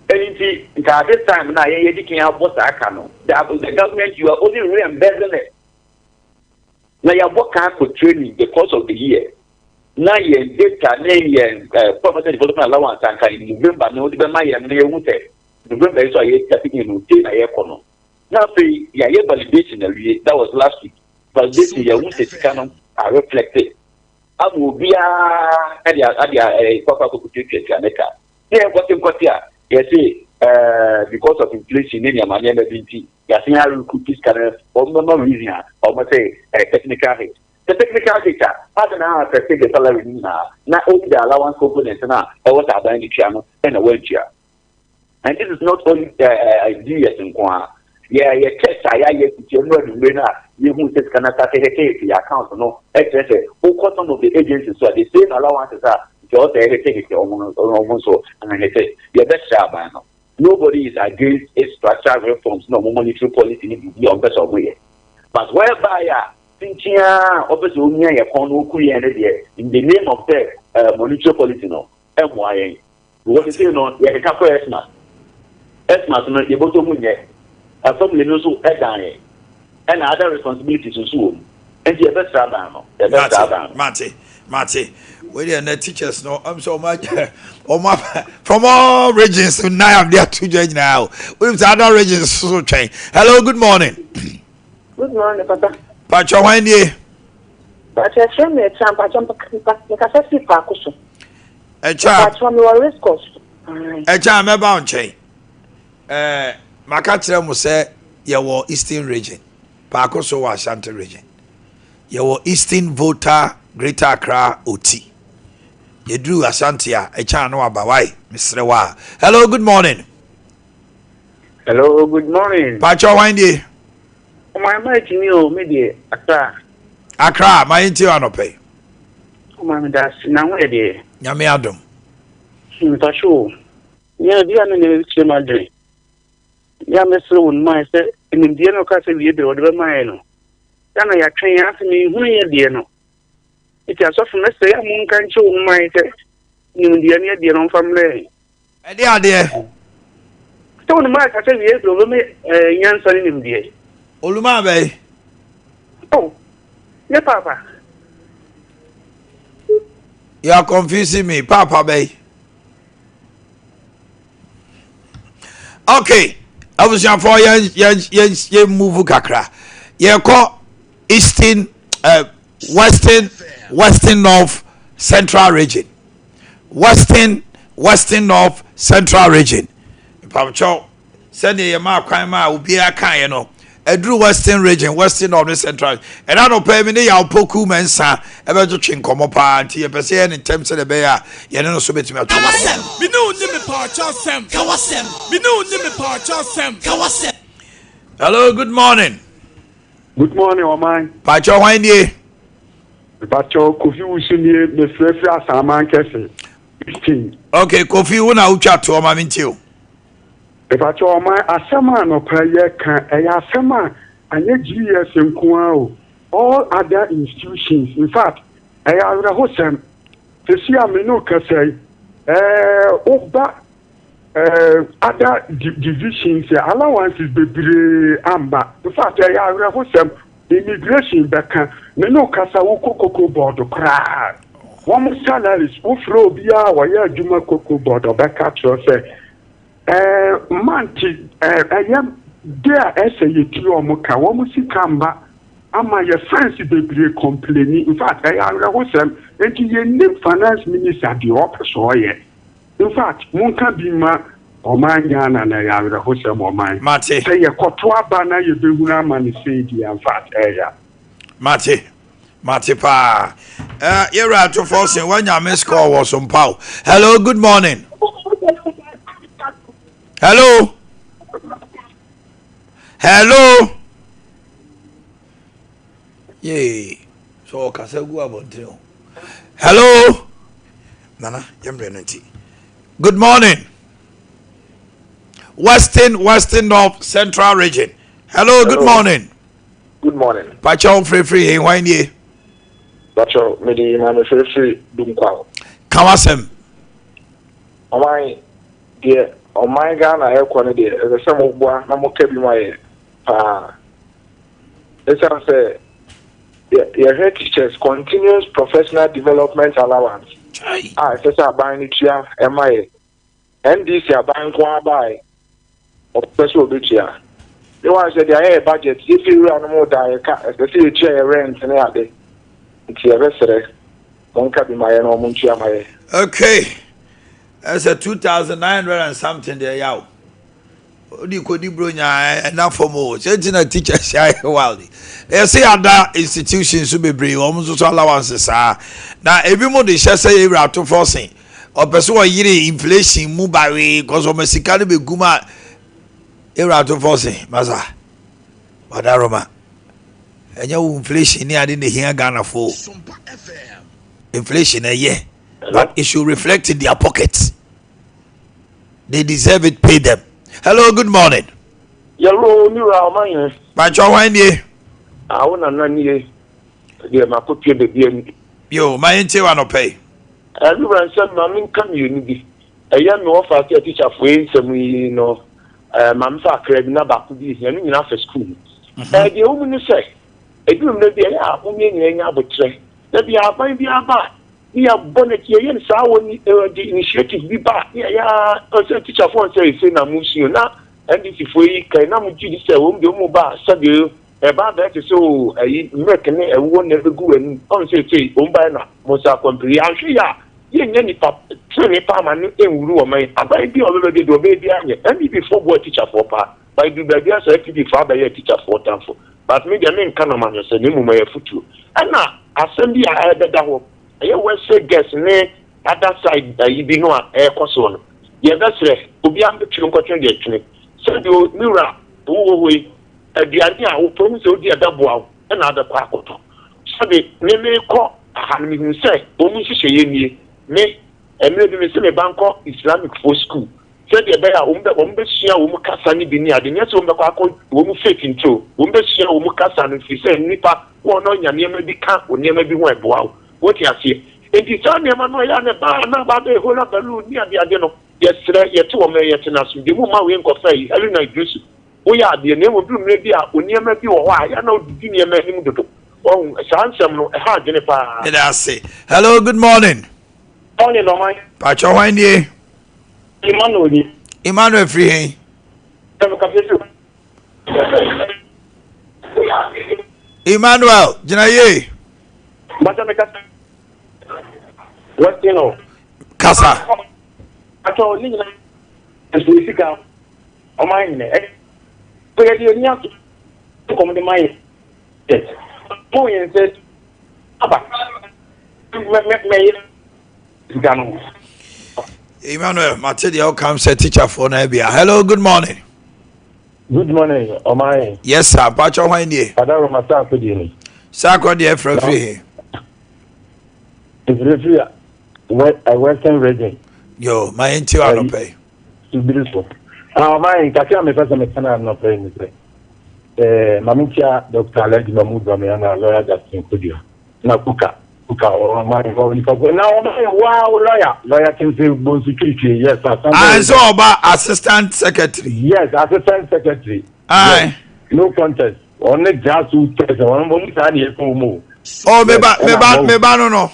Ɛno nti nka at this time na yɛn yɛdi kan abɔ saa ka no the the government you are only reimbursing it. Na yɛabɔ ka akɔ training the course of the year na yɛn data ne yɛn eh, professional development allowance anka in November no wode bɛma yɛn no yɛhu sɛ November yi so a yɛstart in no sei na yɛkɔ no na afei yɛayɛ validation awie that was last week validation yɛhu sɛ sika no a reflect ama obiara ɛde ade ɛɛ kɔkɔ akɔkɔtuatuatua ne ka ne yɛn nkɔte nkɔte a yɛse ɛɛ because of inflation ne nneɛma nneɛma bi nti yɛasen arecoup sika no wɔn bɛma reason a wɔn sɛ ɛɛ technical hit the technical hit a adi na affect the salary no nyinaa na only the allowance component na ɛwɔ sɛ aban de tua no ɛna wɔantua and this is not only DS nko a yɛ yɛ checks a yɛayɛ titi ɛnu anumere no a yɛhu sɛ sika no asase hete yɛ account no ɛkyerɛ sɛ wokɔ some of the agencies so a the same allowances a nti ɔsɛ ɛhete hete wɔn no wɔn nso ɛhete yɛbɛhyɛ aban no nobody is against its structural reforms na wɔn monetary policy ne biribi a wɔn pɛ sɛ wɔn yɛ but whereby a nkyia a ɔpɛ sɛ omia yɛ kɔn na oku yɛn no deɛ in the name of sɛ monetary policy no ɛmmoa yɛn because sɛ no yɛkeka kɔ xmas xmas no yɛbɔtɔ mu nyɛ family no nso ɛdan yɛn ɛna other responsibilities nso wɔ mu nti yɛbɛsra aban no yɛbɛsra aban no. Mate mate wei deɛ na teachers no ɔm sɛ ɔmo agya ɔmo from all regions nnan a de ato dwa nyinaa o wonim sɛ other regions so twɛn. Hello, good morning. Good morning, papa. Pacho hwan nie? Pacho ɛfrɛ me ɛkya mpacho mekasa firi paako so. Ɛkya. Pacho mewɔ race course. Ɛkya mɛba wo nkyɛn. Ɛɛ maka kyerɛ mo sɛ yɛwɔ eastern region paako so wɔ Ashanti region. Yɛwɔ Eastern Volta Greater Accra Oti. Yɛduru Ashanti a, ɛkyɛn ano aba. Why? Mesrɛ wo a. Hello, good morning. Hello, good morning. Pakyɛ hwan die? Ɔman Mike ni o, me deɛ Accra. Accra, ma yɛntie wo anɔpa yi. Ɔman meda ase, na ho yɛ deɛ? Nyame adom. Mpakyɛ o, nyɛ bi a me na ɛkyerɛ m'adwene. Yɛ a mɛsrɛ wɔn mu ayɛ sɛ nimdeɛ no ɔka sɛ wie berɛ wɔde bɛma yɛ no. Yɛ na yɛatwɛn yɛn ase menhunu yɛ deɛ no. Nti asɔfo mɛsrɛ yɛ a monka nkyerɛ wɔn mu ayɛ sɛ nimdeɛ no yɛ deɛ no ɔmfa mmerɛ yɛn. Ɛde adeɛ. Sɛ wɔn mu ayɛ sɛ wie berɛ wɔbɛma nyansa ne nimdeɛ. Oluma bɛyi. Oh, ne papa. You are confusing me. Papa bɛyi. Okay, abusuafoɔ yɛn yɛn yɛn yɛn move kakra. Yɛkɔ eastern western western north central region. Western western north central region. Mpabokyɛw sɛdeɛ yɛmaa kwan maa obiara kaeɛ no aduru western region western north ne central ɛna anɔpa yi me ne Yaw Poku Mensah ɛbɛtwetwe nkɔmmɔ paa nti yɛpɛ sɛ yɛyɛ ne ntɛm sɛdeɛ ɛbɛyɛ a yɛne no so bɛtumi atwe nkɔmmɔ. Me ne wo ni mepaakyɛw sɛm. Ka w'asɛm. Me ne wo ni mepaakyɛw sɛm. Ka w'asɛm. Hello, good morning. Good morning, ɔman. Pakyɛ hwan nie? Pakyɛ Kofi Wusu nie, mefrɛ firi Asaman kɛse, 15. Okay, Kofi, wo na wotwa toɔ ma mentie o. Mepakyɛw ɔman asɛm a anɔpa yi yɛka ɛyɛ asɛm a anyɛ GES nko ara o, all other institutions infact ɛyɛ awerɛhosɛm. Sɛsi a me ne wo kasa yi ɛɛ woba ɛɛ other divisions a allowances bebree amba infact ɛyɛ awerɛhosɛm. Immigration bɛka me ne wo kasa wokɔ cocoa board koraa wɔn salaries wofrɛ obiara a ɔyɛ adwuma cocoa board ɔbɛka kyerɛ sɛ Ɛɛ month ɛɛ ɛyɛ de a ɛsɛ yɛtua wɔn ka, wɔn sika mma ama yɛ fans bebree complaini, in fact ɛyɛ awerɛhosɛm, nti yɛnnim finance minister deɛ ɔpɛ sɛ ɔyɛ, in fact monka bi mma ɔman Ghana na ɛyɛ awerɛhosɛm ɔman, Mate. sɛ yɛkɔto aba na yɛbɛhunu amane sei deɛ in fact ɛya. Mate. Mate paa. Eh, yɛwura atofo se wanya miss call wɔ so mpa o. Hello, good morning. Hello. Hello. Yee. So ɔkasa gu abɔnten o. Hello. Nana, yɛmmerɛ no nti. Good morning. Western, Western North Central Region. Hello, good Hello. morning. Good morning. Pakyɛ wo frɛfiri he hwan nie? Pakyɛ mede maame frɛfiri Dunkwaw. Ka w'asɛm. Ɔman deɛ ɔman Ghana ɛkɔ no deɛ ɛsɛ sɛ moboa na moka bi ma yɛ paa. Ɛsiane sɛ yɛhwɛ teachers continuous professional development allowance a ɛsɛ sɛ aban no tua ɛma yɛ. NDC aban nko ara bae ɔpɛ sɛ ɔbɛtua. Ne wa sɛ deɛ ayɛ yɛ budget, yɛ fie wura nom da yɛ ka, ɛsɛ sɛ yɛtua yɛ rent ne ade. Nti yɛbɛsrɛ monka bi ma yɛ na wɔn ntua ma yɛ. Okay, ɛsɛ 2900 and something deɛ yaw. Wode kɔdi buronya ɛna fam o. Sɛ nti na teachers ayɛ wild. Yɛsɛ yɛada institutions so bebree wɔn nso so allowance saa. Na ebi mo de hyɛ sɛ yɛwura ato fɔsen. Ɔpɛ sɛ ɔyere inflation mu bawee kɔsɔ ɔma sika no bɛgu mu a yɛwura ato fɔsen masa. Wadaroma. Ɛnyɛ wo inflation ne ade na ehia Ghana fo. Inflation ɛyɛ but it should reflect in their pockets. They deserve it, pay them. Hello, good morning. Hello, mi wura ɔman yɛn. Bàtchɔ hwan nie? Awo nana nie. Deɛ mako pie beebi ani. Yo, ma yɛn tie wa nɔpɛ yi. Mi wura nsɛm ma mi nka mmienu bi. Ɛyɛ mi wɔfa ase atikyafoɔ yi nsɛm yi no, ɛɛ maame fa akra bi na baako bi ehia ne nyinaa fɛ sukuu mu. Ɛɛ deɛ wɔn mu ne sɛ, eduru mmerɛ bi ɛyɛ a wɔn nyinaa nya abotrɛ. Na bi aban bi aba a, ne yɛabɔ n'akyi yɛyɛ no saa wɔ ni ɛde initiative bi ba a ne yɛyɛ ara ɔsɛ tikyafoɔ nsɛ ɛsɛ na mo sua na NDC foɔ yi kan na mo gye di sɛ wɔn deɛ wɔn ba sɛdeɛ ɛba abɛɛ te sɛ o ɛyi milk ne ɛwɔ na ɛbɛgu wɔn anim ɔn sɛ ɛsɛ wɔn ba na mo nsa akɔmpiri anhwɛ yɛ a yɛnyɛ nipa tenene paa ma no ɛnwuru wɔn man aban bi a ɔbɛba bi deɛ ɔbɛyɛ bi anyɛ NDP foɔ boa tikyafoɔ paa. But ɛduru baabi a saa NPP foɔ abɛyɛ atikyafoɔ tamfo. But me deɛ menka no amanyɔsɛm na mmom ɛyɛ afutuo. Ɛna asɛm bi a ɛbɛda hɔ, ɛyɛ Wesley Girls ne other side ayi bi no a ɛrekɔ soɔ no, yɛbɛsrɛ obiara mbɛtwere nkɔtwene deɛ ɛtwene. Sɛdeɛ me wura wowɔ hɔ yi, aduane a wopɛ wohu sɛ wodi a ɛbɛboa wo na abɛkɔ akɔtɔ. Sɛbe me merekɔ ha no mehunu sɛ wɔn nhyehyɛeɛ nie, me mmerɛ bi mese me ba nkɔ Islamic foɔ sukuu sɛdeɛ ɛbɛyɛ a wɔn bɛ wɔn bɛsua wɔn kasa no bi ne ade, nyɛ sɛ wɔn bɛkɔ akɔ wɔn faith nti o, wɔn bɛsua wɔn kasa no firi sɛ nnipa wɔn na ɔnya nneɛma bi ka wɔ nneɛma bi ho a ɛboa wo, wote aseɛ? Nti saa nneɛma no ɛyɛ a na ɛba a na aba abɛyɛ hola baloo ne ade ade no, yɛsrɛ, yɛte wɔn mmerɛ, yɛte no asomdwoeɛ mu, mma wei nkɔfa yi, Haruna Iddrisu, woyɛ adeɛ na mmom duru mmerɛ bi a wo nneɛma bi wɔ hɔ a ɛyɛ a na wodidi nneɛma anim dodo, wahu, saa nsɛm no ɛha adwene paa. Meda ase. Hello, good morning. Morning, ɔman. Pakyɛ hwan nie? Emmanuel ni. Emmanuel firi he? Emmanuel, gyina yie. Bàtà mi kasa. Western o. Kasa. Atɔ ne nyinaa nso sika ɔman nyina ɛ. Yɛ de ani ato kɔm de ma yɛ. Mo yɛn sɛ aba mɛ mɛ mɛ yɛ. Sika no. Emmanuel, mate deɛ ɔka m sɛ teacherfoɔ no abia. Hello, good morning. Good morning, ɔman. Yes sir, mpakyɛ hwan nie? Fada Roma Saako deɛ ni. Saako deɛ frɛ firi he? Efirifiri eh, Western Region. Yo, ma yɛn ti anɔpɛ yi. Subiri so. Ah, ɔman kakra a mepɛ sɛ meka no anɔpɛ yi ne sɛ, eh, ma menkyia Dr. Alhaji Mahmood Bawumia na Lawyer Justin Kodua. Na kuka kuka ɔma yɛ ɔwɔ nipa ko na ɔma yɛ waa lawyer lawyer kinse bonsu twitwi yes asante. Ah nso ɔba assistant secretary. Yes assistant secretary. Aye. Yes no contest ɔne grassroots person wɔn wɔn saa na yɛ kɔn mu o. Oh meba meba meba no no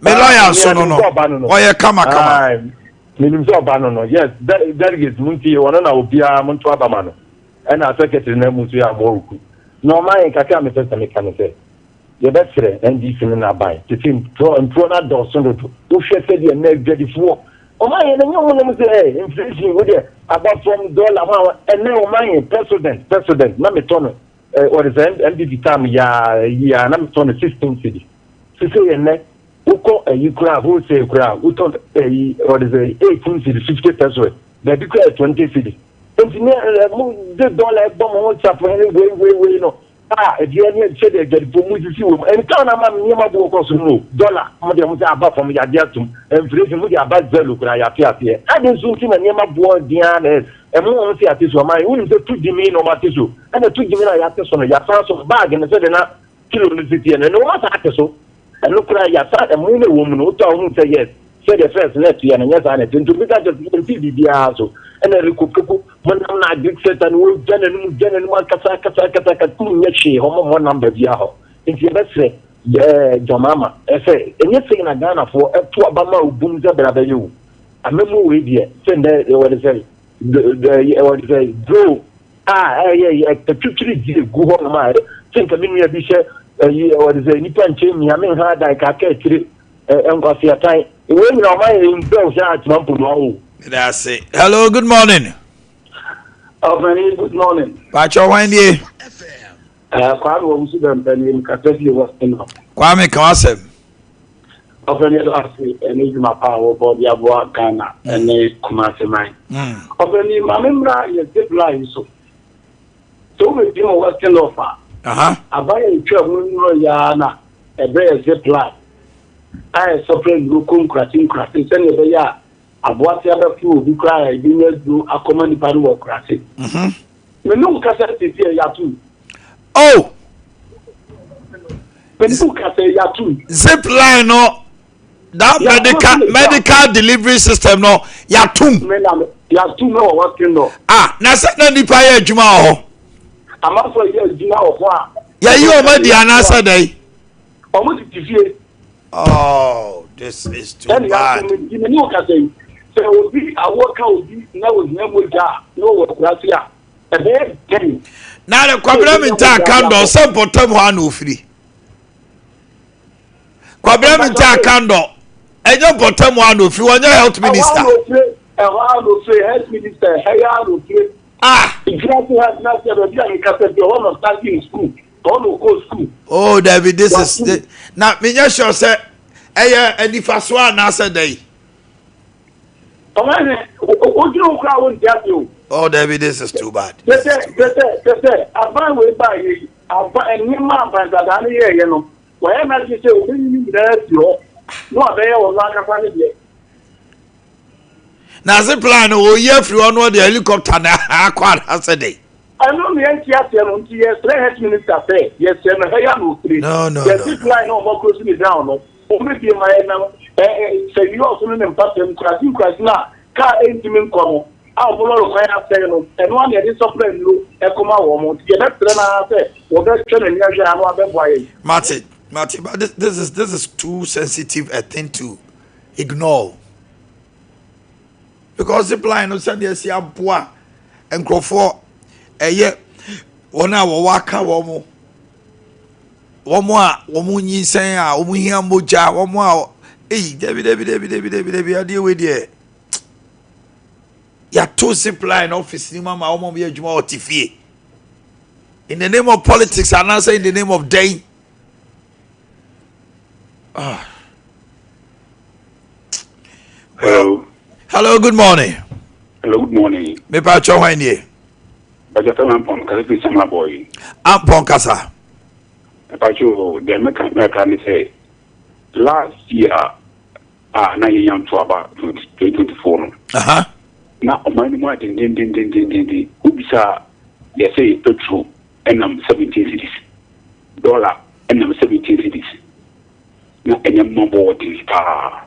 me lawyer nso no no ɔyɛ kama kama. Menim sɛ ɔba no no yes delegates mu nti ɔno na obiara mo nto aba ma no ɛna secretary na mu nso yɛ amoa oku na ɔma yɛn kakra a mepɛ sɛ meka ne sɛ. Yɛbɛsrɛ NDC ne n'aban tete ntorɔ ntorɔ no adɔɔso dodo. Wohwɛ sɛdeɛ nnɛ adwadifoɔ ɔman yɛn ɛnyɛ wɔn nom sɛ ɛɛ inflation wo deɛ aba fam dollar ho a ɛnɛ ɔman yɛn pesodent pesodent na metɔ no ɛɛ wɔde sɛ NPP tam yaa yi a na metɔ no 16 cedi sese yɛ nnɛ wokɔ ɛyi koraa wholesale koraa wotɔ ɛyi wɔde sɛ 18 cedi 50 pesos baabi koraa 20 cedi nti ne ɛɛ mo de dollar ɛbɔ mo ho safohene wei wei wei no. A Ɛdeɛ ne sɛdeɛ adwadifoɔ mu sisi wɔ mu. Nka na ama nneɛma boɔ kɔ soro no o. Dɔla, mo deɛ mo sɛ aba fam, yɛagye atom. Inflation, mo deɛ aba zero koraa, yɛate aseɛ. Adɛn nso nti na nneɛma boɔ den ara na ɛyɛ? Ɛmo wɔn sɛ yɛate so ama yɛn. Wonim sɛ tu gyimi na wɔate so. Ɛna tu gyimi no a yɛate so no, yɛasan so bag no sɛdeɛ na kilo no si teɛ no, ɛnɛ wɔasan ate so. Ɛno koraa yasa ɛmo no ɛwɔ mu no wotɔ a wohu sɛ yes sɛdeɛ first na ɛteɛ no nyɛ saa na ɛte nti obi ka kyerɛ sɛ yɛnte biribiara so ɛna ɛrekɔ poku monam na agric sector no wɔgya n'anum gya n'anum akasa akasa akasa akasa tum nyɛ hwee hɔ mɔmmɔ namba biara hɔ nti yɛbɛsrɛ ɛɛ John Mahama ɛsɛ ɛnyɛ sei na Ghanafoɔ ɛto aba ma obum sɛ bra bɛyɛ o amammuo wei deɛ sɛ ndɛ wɔde sɛ wɔde sɛ bro a ɛyɛ ɛtwitwiri gye gu hɔ nom a sɛ nka me nua bi hyɛ ɛyi wɔde sɛ nipa nkyɛn mia me nha dan kaka akyire nkwaseatan wei nyina ɔma yɛ mpɛ wo sɛ atema mponoa o. Meda ase. Hello, good morning. Ɔfani, good morning. Pakyɛ hwan nie? Kwame wɔ wusu bɛmpɛ nie, mekasa fie wɔ Sino. Kwame, ka w'asɛm. Ɔfani ɛdɔ ase ɛne dwuma pa a wɔbɔ de aboa Ghana ɛne Kumase man. Ɔfani maame mmra yɛ zip line so. Sɛ wobɛdi mu Western North a, aban a ɛtwa mu nnuro yaa na ɛbrɛ yɛ zip line a ɛsɔpra nnuro kɔ nkurase nkurase sɛnea ɛbɛyɛ a aboase abɛforo obi koraa a ɛbɛnya aduro akɔma nipa no wɔ nkurase. Me ne wo kasa sisi a yɛatom. Oh. Me ne wo kasa yɛatom. Zip line no that medical medical delivery system no yɛatom. Me na yɛatom wɔ Western no. Ah na sɛ na nipa yɛ adwuma wɔ hɔ. Amanfoɔ yɛ adwuma wɔ hɔ a. Yɛyi wɔn adi anaasɛ dɛ. Wɔn tete fie. Oh, this is too Ɛna bad. yɛato no nti me ne wo kasa yi sɛ obi awoɔ ka obi na ohia mogya a na ɔwɔ akuraase a ɛbɛyɛ dɛn Na ne sɛ Kwabena obɛnya Mintaa mogya de Kandɔ akɔ sɛ mpɔtam hɔ a na ofiri. Kwabena mpakyɛ Mintaa sɛ Kandɔ ɛnyɛ mpɔtam hɔ a na ofiri wɔnyɛ health ɛhɔ a minister. na ofire ɛhɔ a na ofire health minister ɛhɛ yɛ a na ofire. Ah. Gyina se ha gyina se baabi a mekasa bi ɔhɔ na ɔstarte school ɔhɔ na ɔkɔɔ school. Oh David this is the, na menyɛ sure sɛ ɛyɛ anifasoɔ anaasɛ dɛn. Ɔman hɛ wodwene wo koraa wonte ase o. Oh David this is too bad. Kyɛ sɛ kyɛ sɛ kyɛ sɛ aban wei baa yɛ yi aban nneɛma aban dadaa no yɛɛyɛ no wɔyɛ n'adwene sɛ wɔbɛyi ne nyinaa afi hɔ na wabɛyɛ wɔn ankasa ne deɛ. Na ase plan no wɔyi afiri hɔ no ɔde helicopter na akɔ anaasɛ dɛn. Ɛno na yɛnte aseɛ no nti yɛsrɛ health minister sɛ yɛsrɛ no ha yi ano ofiri. No no no. Yɛsi plan na wɔn akuro si ne down no wɔn bɛbie ma yɛ na sɛ yɔɔso no ne mpasɛm nkurase nkurase no a kaa ɛntumi nkɔ no a wɔn lɔre kwan asɛe no ɛno ara na yɛde sɔpra nnuro ɛkɔma wɔn nti yɛbɛsrɛ no ara sɛ wɔbɛhwɛ n'ani ahwɛ ano abɛboa yɛn. Mate mate but this, this is this is too sensitive a thing to ignore because zip line no sɛdeɛ ɛsi aboa nkurɔfoɔ ɛyɛ wɔn a wɔwɔ aka wɔn wɔn a wɔn nyinsɛn a wɔn hia mogya wɔn a eyi dabi dabi dabi dabi dabi dabi adeɛ wei deɛ yɛato zip line office ni mu ama wɔn a wɔyɛ adwuma wɔ te fie in the name of politics anaasɛ in the name of dɛn. Ah. Hello. Hello, good morning. Hello, good morning. Me pa cho hwan nie? Bajo fẹ́ Ampon kasa fi Samla boy. Ampon kasa. Me pa cho de me ka me ka ni say last year a na yɛnya nto aba 2024 no. Aha. Na ɔman no mu ayɛ dendendendendenden. Wobisa yɛsɛ petrol ɛnam 17 cedis. Dollar ɛnam 17 cedis. Na ɛnyɛ mmɔbɔ den paa.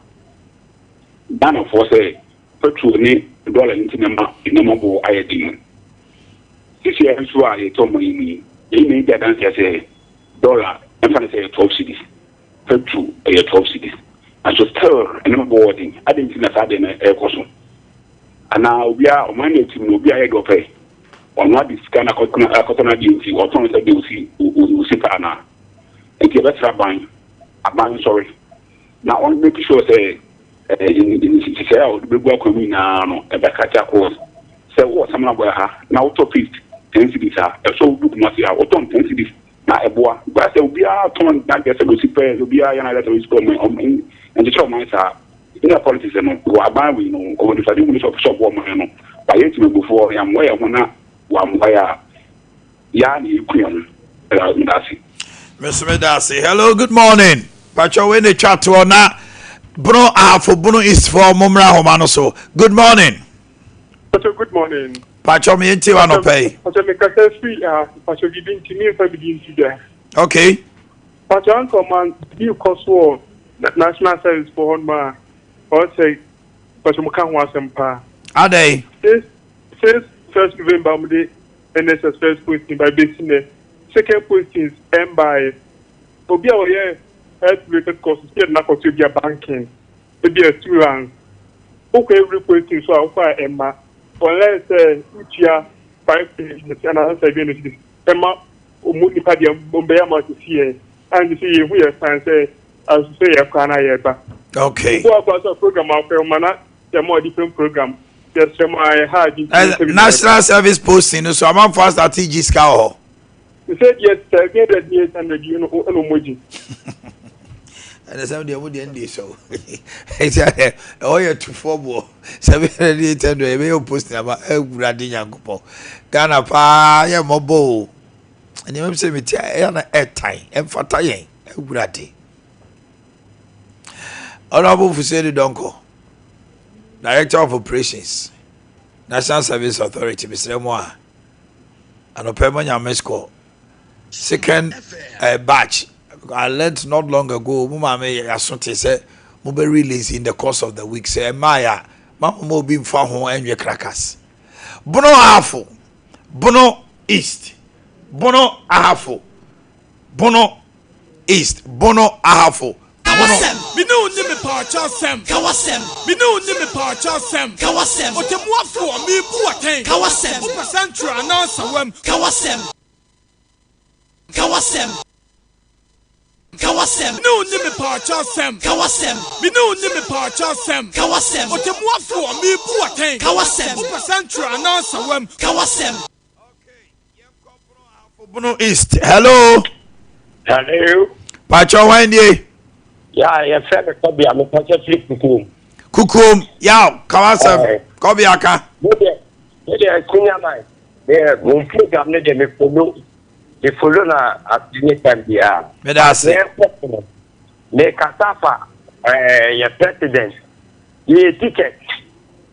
Ghanafoɔ sɛ petrol ne dollar nti na ɛma nneɛma boɔ ayɛ den no. Sisi a nso a yɛte ɔman yi mu yi, yɛn nyinaa di adanseɛ sɛ dollar ɛmfa no sɛ ɛyɛ 12 cedis, petrol ɛyɛ 12 cedis. Nanso still nneɛma boɔ wɔ den. Adɛn nti na saa adeɛ no ɛrekɔ so? Anaa obiara ɔman no atim no obiara yɛ deɛ ɔpɛ. Ɔno ade sika no akɔtɔ n'adeɛ nti ɔtɔn sɛ deɛ osi osi pɛ anaa? Nti yɛbɛsrɛ aban, aban nsɔre na ɔn make sure sɛ nhyehyɛe a ɔde bɛgu akwan mu nyinaa no ɛbɛkate akɔ sɛ wowɔ Samina ha na wotɔ paste 10 cedis a ɛsɛ wodu Kumasi a wotɔn 10 cedis na ɛboa because sɛ obiara tɔn n'adeɛ sɛ osi pɛ obiara yɛ n'adeɛ sɛ osi pɛ ɔman nkyekyɛ ɔman saa ɛna politics no wɔ aban wei no ɔwɔ nifade mu no sɛ ɔpɛ sɛ ɔboa ɔman no ba yɛ tìmɛbufoɔ yɛammoa yɛn ho na wɔammoa yɛ a yɛa na yɛku yɛn ho meda ase. Meso meda ase. Hello, good morning. Pacho wei na etwa toɔ na Bono Ahafo Bono East foɔ mo mmra ahoma no so. Good morning. Pacho good morning. Pacho me ntie wa nɔpɛ yi. Pacho me kasa firi Ahafo. Pacho bibi nti me nfa bibi nti dwa. Okay. Pacho anka ɔman bi kɔ so wɔ National Service for hɔ nom a ɔsɛ pacho mo ka ho asɛm paa. Adɛn? Since since first November mo de NSS first posting ba besi nnɛ second postings ɛmbaeɛ. Obi a ɔyɛ health related courses bi a yɛde no akɔto ebi a banking, ebi a assurance, wokɔ every posting so a wokɔ a ɛmma unless sɛ wotua 500 anaa 700 cedis ɛma ɔmu nipa deɛ ɔmbɛyɛ ama sisi yɛn a nti sɛ yɛhu yɛ san sɛ aso sɛ yɛkɔ anaa yɛba. Okay. Obi akɔ sɛ program akɔ ɔma na yɛma different program yɛsrɛ mo a yɛha adwene Eh, National service posting no so amanfoɔ asate gye sika wɔ hɔ. Sɛ deɛ 700 ne 800 yi no ɛna ɔmo gye. Ɛna sɛ deɛ mo deɛ ndie sɛ o. Ɛsɛ ɛhɔ yɛ tufoɔ boɔ 700 ne 800 yɛbɛyɛ posting ama awurade Nyankopɔn. Ghana paa yɛ mmɔbɔ o. Nneɛma bi sɛ mete a ɛyɛ na ɛtan ɛmfata yɛn awurade. Honorable Fuseni Donko, Director of Operations, National Service Authority, mesrɛ mo a anɔpɛ mo nya miss call. Second batch, I learnt not long ago, mo maame yaso te sɛ mo bɛ release in the course of the week sɛ ɛmaa ya ma mo ma obi nfa ho ɛnwe crackers. Bono Ahafo, Bono East, Bono Ahafo, Bono East, Bono Ahafo, Bono. Me ne wo ni me paakyɛ asɛm. Ka w'asɛm. Me ne wo ni me paakyɛ asɛm. Ka w'asɛm. Ɔtɛmmuafoɔ, merebu wo atɛn. Ka w'asɛm. Wopɛ sɛ ntorɔ anaa nsawam. Ka w'asɛm. Ka w'asɛm. Ka w'asɛm. Me ne wo nni mepaakyɛ asɛm. Ka w'asɛm. Me ne wo nni mepaakyɛ asɛm. Ka w'asɛm. Ɔtɛmmuafoɔ, merebu wo atɛn. Ka w'asɛm. Wopɛ sɛ ntwerɛ anaa nsawam. Ka w'asɛm. Bono East. Hello. Hello. Pacho hwan nie? Ya yɛfrɛ me Kɔbea mepɛ firi Kukuom. Kukuom yaw ka w'asɛm eh. Kɔbea ka. Me deɛ me deɛ Kunyaman me mo program no deɛ me follow me follow na at any time biara. Meda ase. Me kasa fa eh, yɛ president yɛ ticket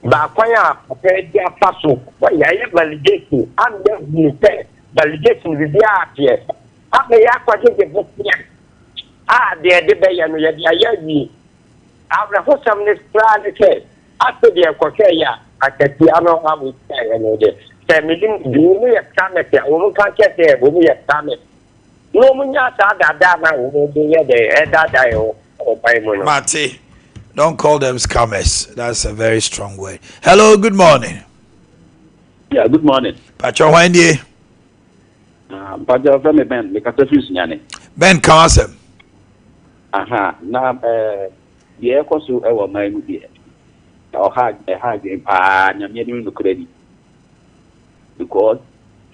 baakwan a papa di afa so yɛayɛ validation ama yɛahunu sɛ validation biribiara ateɛ ama yɛ akɔgyegye bosea a deɛ ɛde bɛyɛ no yɛde ayɛ awie awerɛhosɛm no koraa ne sɛ Afei deɛ kɔhwɛ yɛ a akatua no a wɔtuaeɛ no deɛ sɛ menim deɛ wɔn yɛ scammers a wɔn ka kyɛ sɛ wɔn yɛ scammers na wɔn nya saa daadaa na wɔn de yɛ dɛ ɛdaadaa yɛ wɔ ɔban mu no. Mate, don't call them scammers. That's a very strong word. Hello, good morning. Yeah, good morning. Pacho hwan nie? Ah, Mpacho fɛ me Ben, mekasa firi Sunyane. Ben ka w'asɛm. Aha, na eh, Deɛ ɛrekɔ so wɔ ɔman yi mu deɛ, ɔha ɛha adwene paa, Nyame anim nokorɛ ni. Because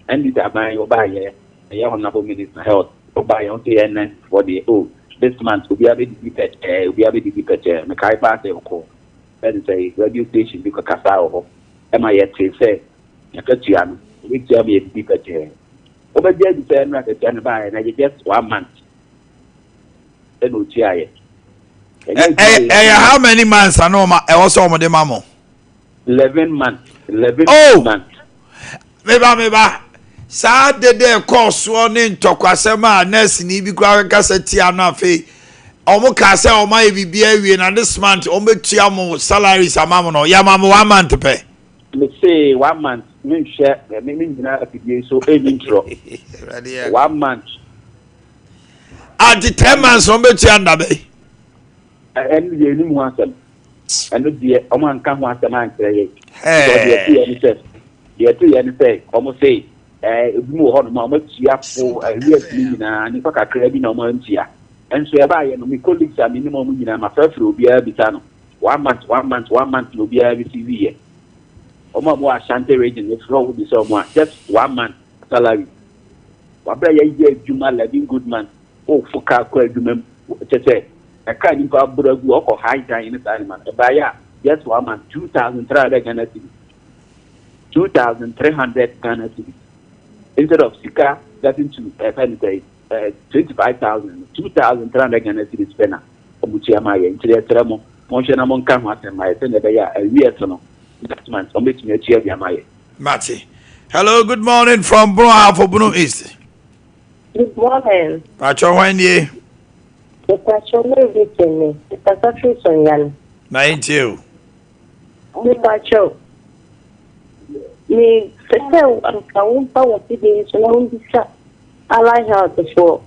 NDC aban yi ɔbaayɛ, ɛyɛ honourable minister health, ɔbaayɛ ɔnso yɛ NNC foɔ deɛ, oh, this month obiara bɛdidi pɛkyɛɛ, obiara bɛdidi pɛkyɛɛ. Mekae paa sɛ ɔkɔ ɛne sɛ radio station bi kɔkasaa wɔ hɔ, ɛma yɛtee sɛ yɛakatua no, ɔbɛtua ma yɛdidi pɛkyɛɛ. Wobɛgye adi sɛ ɛno akatua no baayɛ no ɛyɛ just one month. ɛna otuaeɛ. Ɛyɛ how many months ana ɔma ɛwɔ sɛ ɔmo de ma mo? 11 months. 11 oh! months. Meba meba saa dede ɛkɔɔ soɔ ne ntɔkwasɛm a nɛɛseni bi koraa kasa tia no afei ɔmo kaa sɛ ɔmo ayɛ biribi awie na this month ɔmo bɛtua mo salaries ama mo no yɛama mo one month pɛ. Me se one month menhwɛ me mengyina afidie so ɛnyi ntorɔ one month. Ante 10 months wɔn bɛtua nda bɛyi. Ɛno deɛ ɛnim ho asɛm. Ɛno deɛ wɔn anka ho asɛm ankyerɛ yɛ. Because deɛ ɛte yɛ ne sɛ deɛ ɛte yɛ ne sɛ wɔn se ɛɛ ebi mu wɔ hɔ nom a wɔn atua fo arrears ne nyinaa nipa kakra bi na wɔn antua. Nso ɛbaa yɛ no me colleagues a me nim wɔn nyinaa ma frɛfrɛ obiara bisa no one month one month one month na obiara receive yɛ. Wɔn a wɔwɔ Ashanti region efrɛ wɔn bisa wɔn a just one month salary. W'abrɛ yɛyɛ adwuma 11 good months wofo car kɔ adwuma mu kyɛ sɛ ɛka nipa aboro agu ɔkɔ high dan ne saa nneɛma no ɛbaeɛ a just one month 2300 Ghana cedis 2300 Ghana cedis instead of sika getting to ɛfɛ ne sɛ 25000 2300 Ghana cedis pɛ na ɔmo tua ma yɛ nti yɛsrɛ mo monhwɛ na monka ho asɛm ma yɛ sɛnea ɛbɛyɛ a awiɛ so no next month ɔmo bɛtumi atua bi ama yɛ. Mate. Hello, good morning from Bono Ahafo Bono East. Good morning. Pacho hwan nie? Mepacho me Vicky ni. Mekasa firi Sunyani. Na yɛntie o. Mepacho me pɛ sɛ anka womfa wɔ fidie yi so na wombisa Allied Health foɔ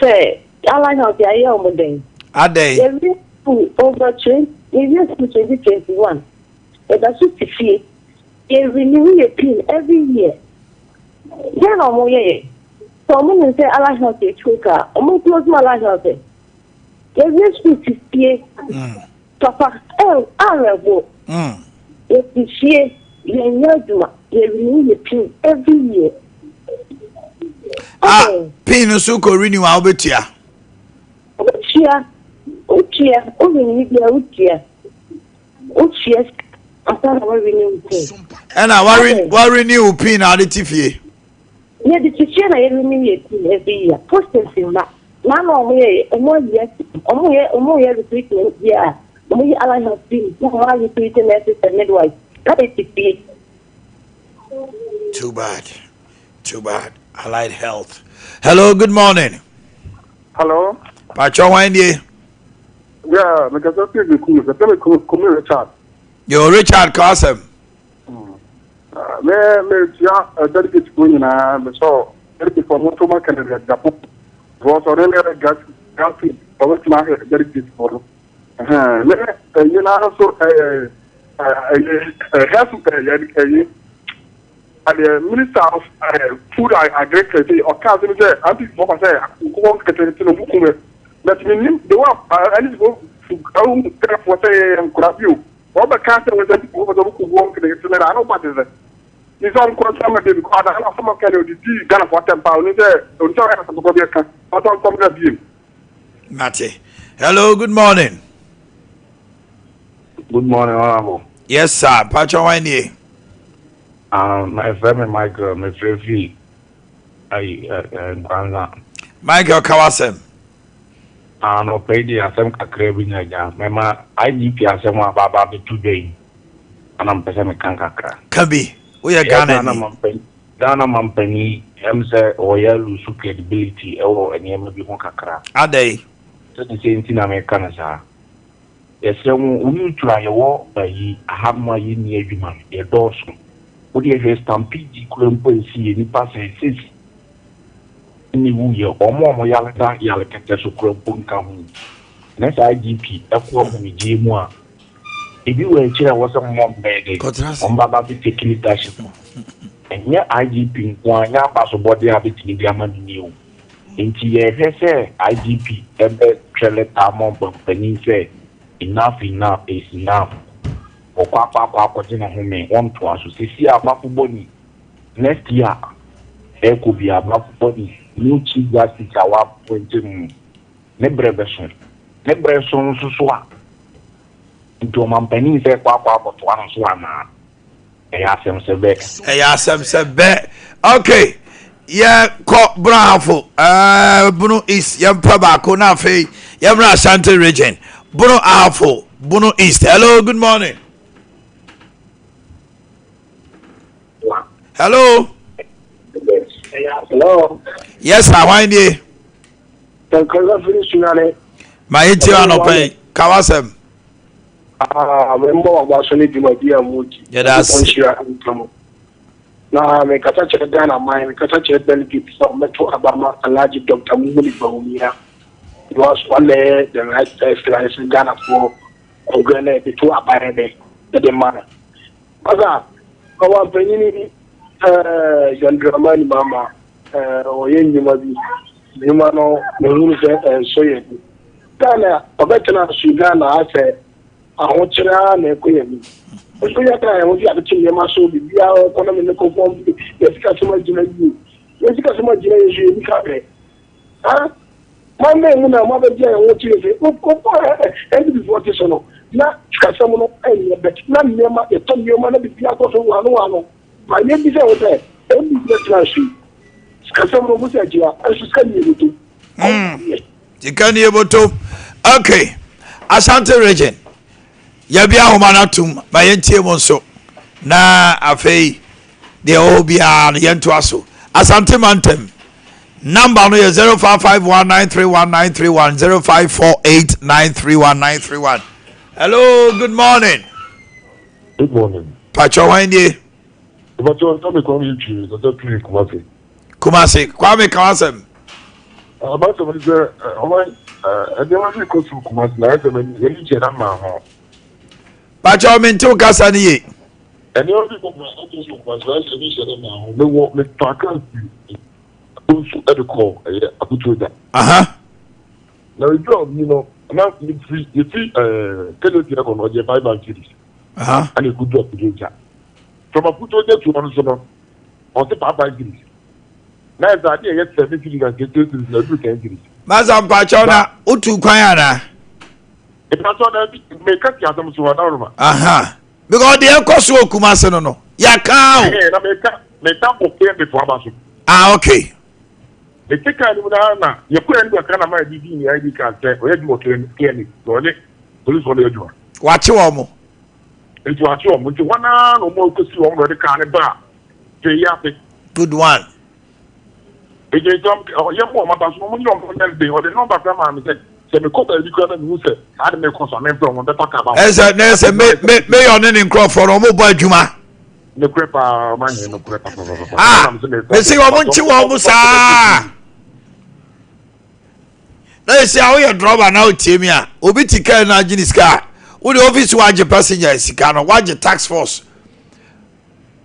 sɛ Allied Health yɛayɛ wɔn dɛn? Adɛn? Yɛwie school over 20 yɛwie school 2021. Yɛda so te fie. Yɛ renew yɛ pin every year. Dɛn na wɔn yɛ yɛn? Sɛ wɔn nim sɛ Allied Health yɛ choke a, wɔn close mu Allied Health ɛ. Yɛwie school te fie. Papa, ɛ awerɛho. Yɛte fie, yɛnyɛ adwuma, yɛ renew yɛ pin every year. Ah, pin no so kɔ renew a wobɛtua? Wotua, wotua, wo renew bi a wotua. Wotua sika ansa na wɔarenew wo pin. Ɛna wɔarenew wo pin na ade te fie. Yɛde te fie na yɛrenew yɛ pin every year. Posters mma. Na na wɔn yɛ wɔn ayi asi wɔn yɛ wɔn yɛ recruitment bi a wɔn yi allied health team na wɔn ayɛ recruiting nurses and midwives na yɛ te fie. Too bad. Too bad. Allied health. Hello, good morning. Hello. Pacho hwan nie? Yeah, mekasa fi Bekum, mekasa me Kumi Richard. Yo, Richard, ka asɛm. Ah, me me tia eh, delegate ko nyinaa, me sɛ delegate fo mo to ma Kennedy Agyapong. Because ɔno ne gas gas ɔbɛtumi ahwɛ delegate fo no. Ɛhɛn, me ɛyi na nso ɛyɛ ɛyɛ health ɛyɛ ɛyɛ. Adeɛ minister of eh, food and agriculture sɛ ɔka asɛm sɛ NPP foɔ ka sɛ nkokɔ nketenkete no ɔmo kum ɛ but menim the way a NDC foɔ ahu Ghanafoɔ sɛ yɛyɛ nkora bio wɔbɛka sɛ wɔ sɛ NPP foɔ sɛ ɔmo kum nkokɔ nketenkete no na ano ba te sɛ ne sɛ ɔnkɔ nsa ma baabi kɔ ada na asɛm ɔka ne ɔde dii Ghanafoɔ atɛm paa ɔnim sɛ ɔnim sɛ ɔyɛ asɛm kɔ bi ɛka ɔsɛ ɔnkɔ mmra biem. Mate. Hello, good morning. Good morning, Honorable. Yes, sir. Patro wine nie. Um, my friend Michael, my friend fi ayi Nkwanza. Michael Kawasem. Ah, no pay di asɛm kakra bi na agya. Mɛma IGP asɛm a baaba abɛto dwa yi. Ana mpɛ sɛ meka kakra. Ka bi. Woyɛ Ghana ni. Ghana mampanin ɛm sɛ ɔyɛ lose credibility ɛwɔ nneɛma bi ho kakra. Adɛn? Sɛde sɛ nti na meka no saa. Yɛsrɛ mo, wo youth a yɛwɔ ayi ahanom a yɛnni adwuma no, yɛdɔɔso. Wo deɛ hwɛ stampede yi koraa mpo a ɛsi yɛ nnipa sɛn six na ɛwuiɛ, wɔn a wɔyare da yare kɛtɛ so koraa mpo nka ho. Ɛnɛ sɛ IGP kɔ ahomegyeɛ mu a, ebi wɔ akyire a ɛwɔ sɛ wɔn bɛyɛ dɛ, wɔn ba ba bɛ take leadership no. Ɛnyɛ IGP nko ara, ɛnyɛ abasobɔdeɛ a bɛtumi de ama no nie o. Enti yɛhwɛ sɛ IGP bɛtwerɛ lɛta ama ɔmampanin sɛ enough enough is enough, ɔkɔ akɔ akɔ akɔgye ne home, wɔntoa so. Seesei a Bafo Boni, next year ɛrekɔ biara Bafo Boni new Chief Justice a wɔappointe no no, ne berɛ bɛso. Ne berɛ so nso so a, nti ɔmampanin sɛ ɛkɔ akɔ akɔtoa no so anaa? Ɛyɛ asɛm sɛ bɛ. Ɛyɛ asɛm sɛ bɛ. Okay, yɛkɔ Brahafo, uh, Bono East, yɛmpa baako na afei yɛmmra Ashanti region. Bono Ahafo, Bono East. Hello, good morning. Hello. Hello. Yes, sir, why nie? Ma yɛntie anɔpa yi, ka w'asɛm. Ah, memmɔ w'aba so ne dwumadi a mudi. Yɛda ase. Nyankopɔn nhyira nka mo. Na mekasa kyerɛ Ghana man, mekasa kyerɛ delegate sɛ wɔmmɛto aba ma Alhaji Dr. Mumuni Bawumia. Because ɔna yɛ the right person ayɛ sɛ Ghanafoɔ ɔdwɛ na yɛde to aba yɛ dɛ ɛde ma no. Ɔsa, ɔwampanyini ɛɛ John Dramani Mahama ɛɛ ɔyɛ nnwuma bi. Nnwuma no mehunu sɛ ɛnsɔ yɛn ani. Ghana ɔbɛtena so Ghana asɛ ahokyere ara na ɛkɔ yɛn anim. Nso yɛ kan yɛn ho sɛ yɛabɛte nneɛma so biribiara economy no kɔ fam yɛn sikasɛm agyina yie. Yɛn sikasɛm agyina yie nso yɛnni ka brɛ. Ha man bɛn mu na moabɛgye yɛn ho kyerɛ sɛ wokɔ NPP foɔ te so no na sikasɛm no ɛnyɛ bɛt na nneɛma yɛtɔ nneɛma na biribiara kɔ so wano wano. Ma yɛmmisa wo sɛ NPP bɛtena so yi sikasɛm no mo sɛ agyina nso sika ni yɛbɛtɔ. Sika ni ebotom. Okay. Ashanti region. Yɛbi ahoma no atom ma yɛntie mu nso. Na afei deɛ ɛwɔ hɔ biara no yɛntoa so. Asante mantam. Number no yɛ 0551931931 0548931931. Hello, good morning. Good morning. Pacho hwan nie? Pacho, nsa mi Kwame Twi, nsa twi Kumasi. Kumasi, Kwame ka w'asɛm. M'asɛm ne sɛ ɔman nneɛma bi kɔ so Kumasi na ayɛ sɛ m'ani nkyɛ na maa ho. Pakyɛw mente wo kasa no ye. Nneɛma bi kɔ so Kumasi na ayɛ sɛ m'ani nkyɛ na maa ho. Mewɔ mefa kaa fi nso de kɔ ɛyɛ Abutuoja. Aha. Na edu a obi no na mefiri yɛfiri ɛɛ Kejetia kɔ no ɔgye 500 cedis. Aha. Ɛna ekodu Abutuoja. From Abutuoja to ɔno so no. Ɔse 5 cedis. Na ɛsɛ adeɛ ɛyɛ 7 cedis and 20 cedis na ɛduru 10 cedis. Masa mpakyɛw na wotu kwan ana? Mpakyɛw na bi meka ti asɛm so ɔdawroma. Aha. Because deɛ ɛkɔ so wɔ Kumasi no no yɛaka o. Ɛhɛn na meka meka bɔ kɛn befo aba so. Ah okay. Mete kaa no mu na na yɛkɔ yɛn kakra na maa bi di ne ID card sɛ ɔyɛ adwuma wɔ KNA na ɔne polisi wɔn yɛ adwuma. Wakye wɔn mo. Nti wakye wɔn nti hɔ naa na wɔn akɔsi wɔn na ɔde kaa no baa hwee yi ase. Good one. Nti nti ɔyɛ mu ɔmo aba so ɔmo nyɛ ɔmo nyɛ den ɔde nɔmba kora maa mi sɛ sɛ mekɔ baabi kora na mehu sɛ saa de mekɔ so a memfrɛ ɔmo bɛfa kaa ba. Ɛsɛ na ɛsɛ me me meyɔ ne ne nkurɔfoɔ no ɔmo bɔ adwuma. Nokorɛ paa ɔmo anyɛ nokorɛ papapapa. Ah mesi ɔmo nkye wɔn mo saa. Na esi a woyɛ drɔba na wotie mi a obi ti kaa na agye ne sika a wode office wagye passenger sika no wagye tax force.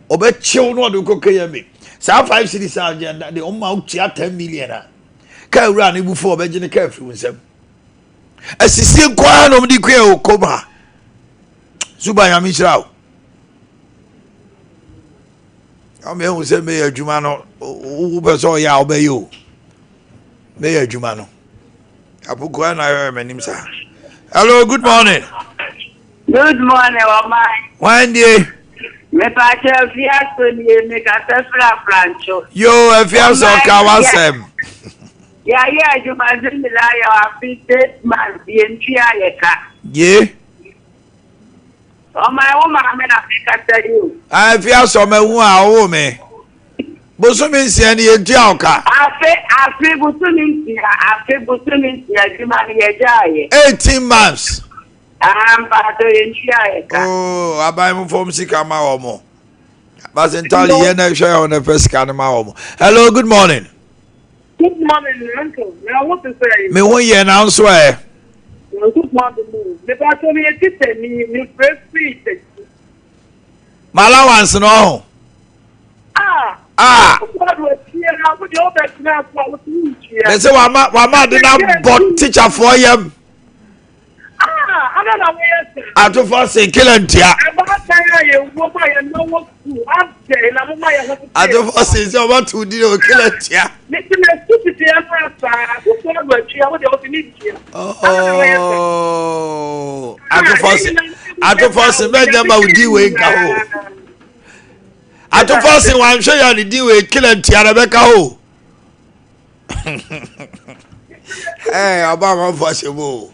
Ɔbɛkyew na ɔde kɔ KMA. Saa 5 cedis a ɔgye de ɔma wotua 10 million a. Kaa wura ne bufu ɔbɛgye ne kaa firi wo nsam. Asisie nko ara na ɔmde kua wɔ kom ha. Suba nyame nhyira wo. Ɔmo ehu sɛ meyɛ adwuma no wopɛ sɛ ɔyɛ a wobɛyɛ o. Meyɛ adwuma no. Apokuwa na ayɛ m'anim saa. Hello, good morning. Good morning, ɔman. Wan die? Mepakyɛ afiaso nie, mekasa firi Afrancho. Yo, afiaso ka wasɛm. Yɛayɛ adwuma zimila yɛ afe six months yɛntua yɛ ka. Ye. Ɔman wo maame na mekasa yi o. Afiaso mahu a ɔwo me. Bosome nsia ni yɛntua wo ka. Afe afe bosome nsia afe bosome nsia adwuma no yɛgyaeɛ. 18 months. Ahaa mpaatɔ yɛntua yɛ ka. Oh aban mo fam sika ma wɔn mo. Basintali yɛ na ɛhwɛ yɛ wɔn ɛfɛ sika no ma wɔn. Hello good morning. Good morning uncle. Na wo te sɛ. Me ho yɛ na nso ɛ. Nyankopɔn adom o. Mepaatɔ me yɛ teacher ni me frɛ free tɛkyi. Ma allowance no ɔho. Ah. Ah. Me sɛ wama wama ade na bɔ teacher foɔ yam. Ah, ana na wɔyɛ saa. Atofo se kila ntua. Abaatan a yɛn wɔ mu a yɛn nan wɔ sukuu adɛn na moma yɛn ho tete. Atofo se sɛ ɔba to di o kila ntua. Ne ti na su tete yɛn no asaa atofo ado atwi a wode ɔte ne ntua. Ana na wɔyɛ saa. Oh, atofo se atofo se bɛnyɛ ma odi wei nka ho. Atofo se wanhwɛ yɛ ne di wei kila ntua na bɛka ho. Ɛɛ ɔba amanfo ahyɛ mu o.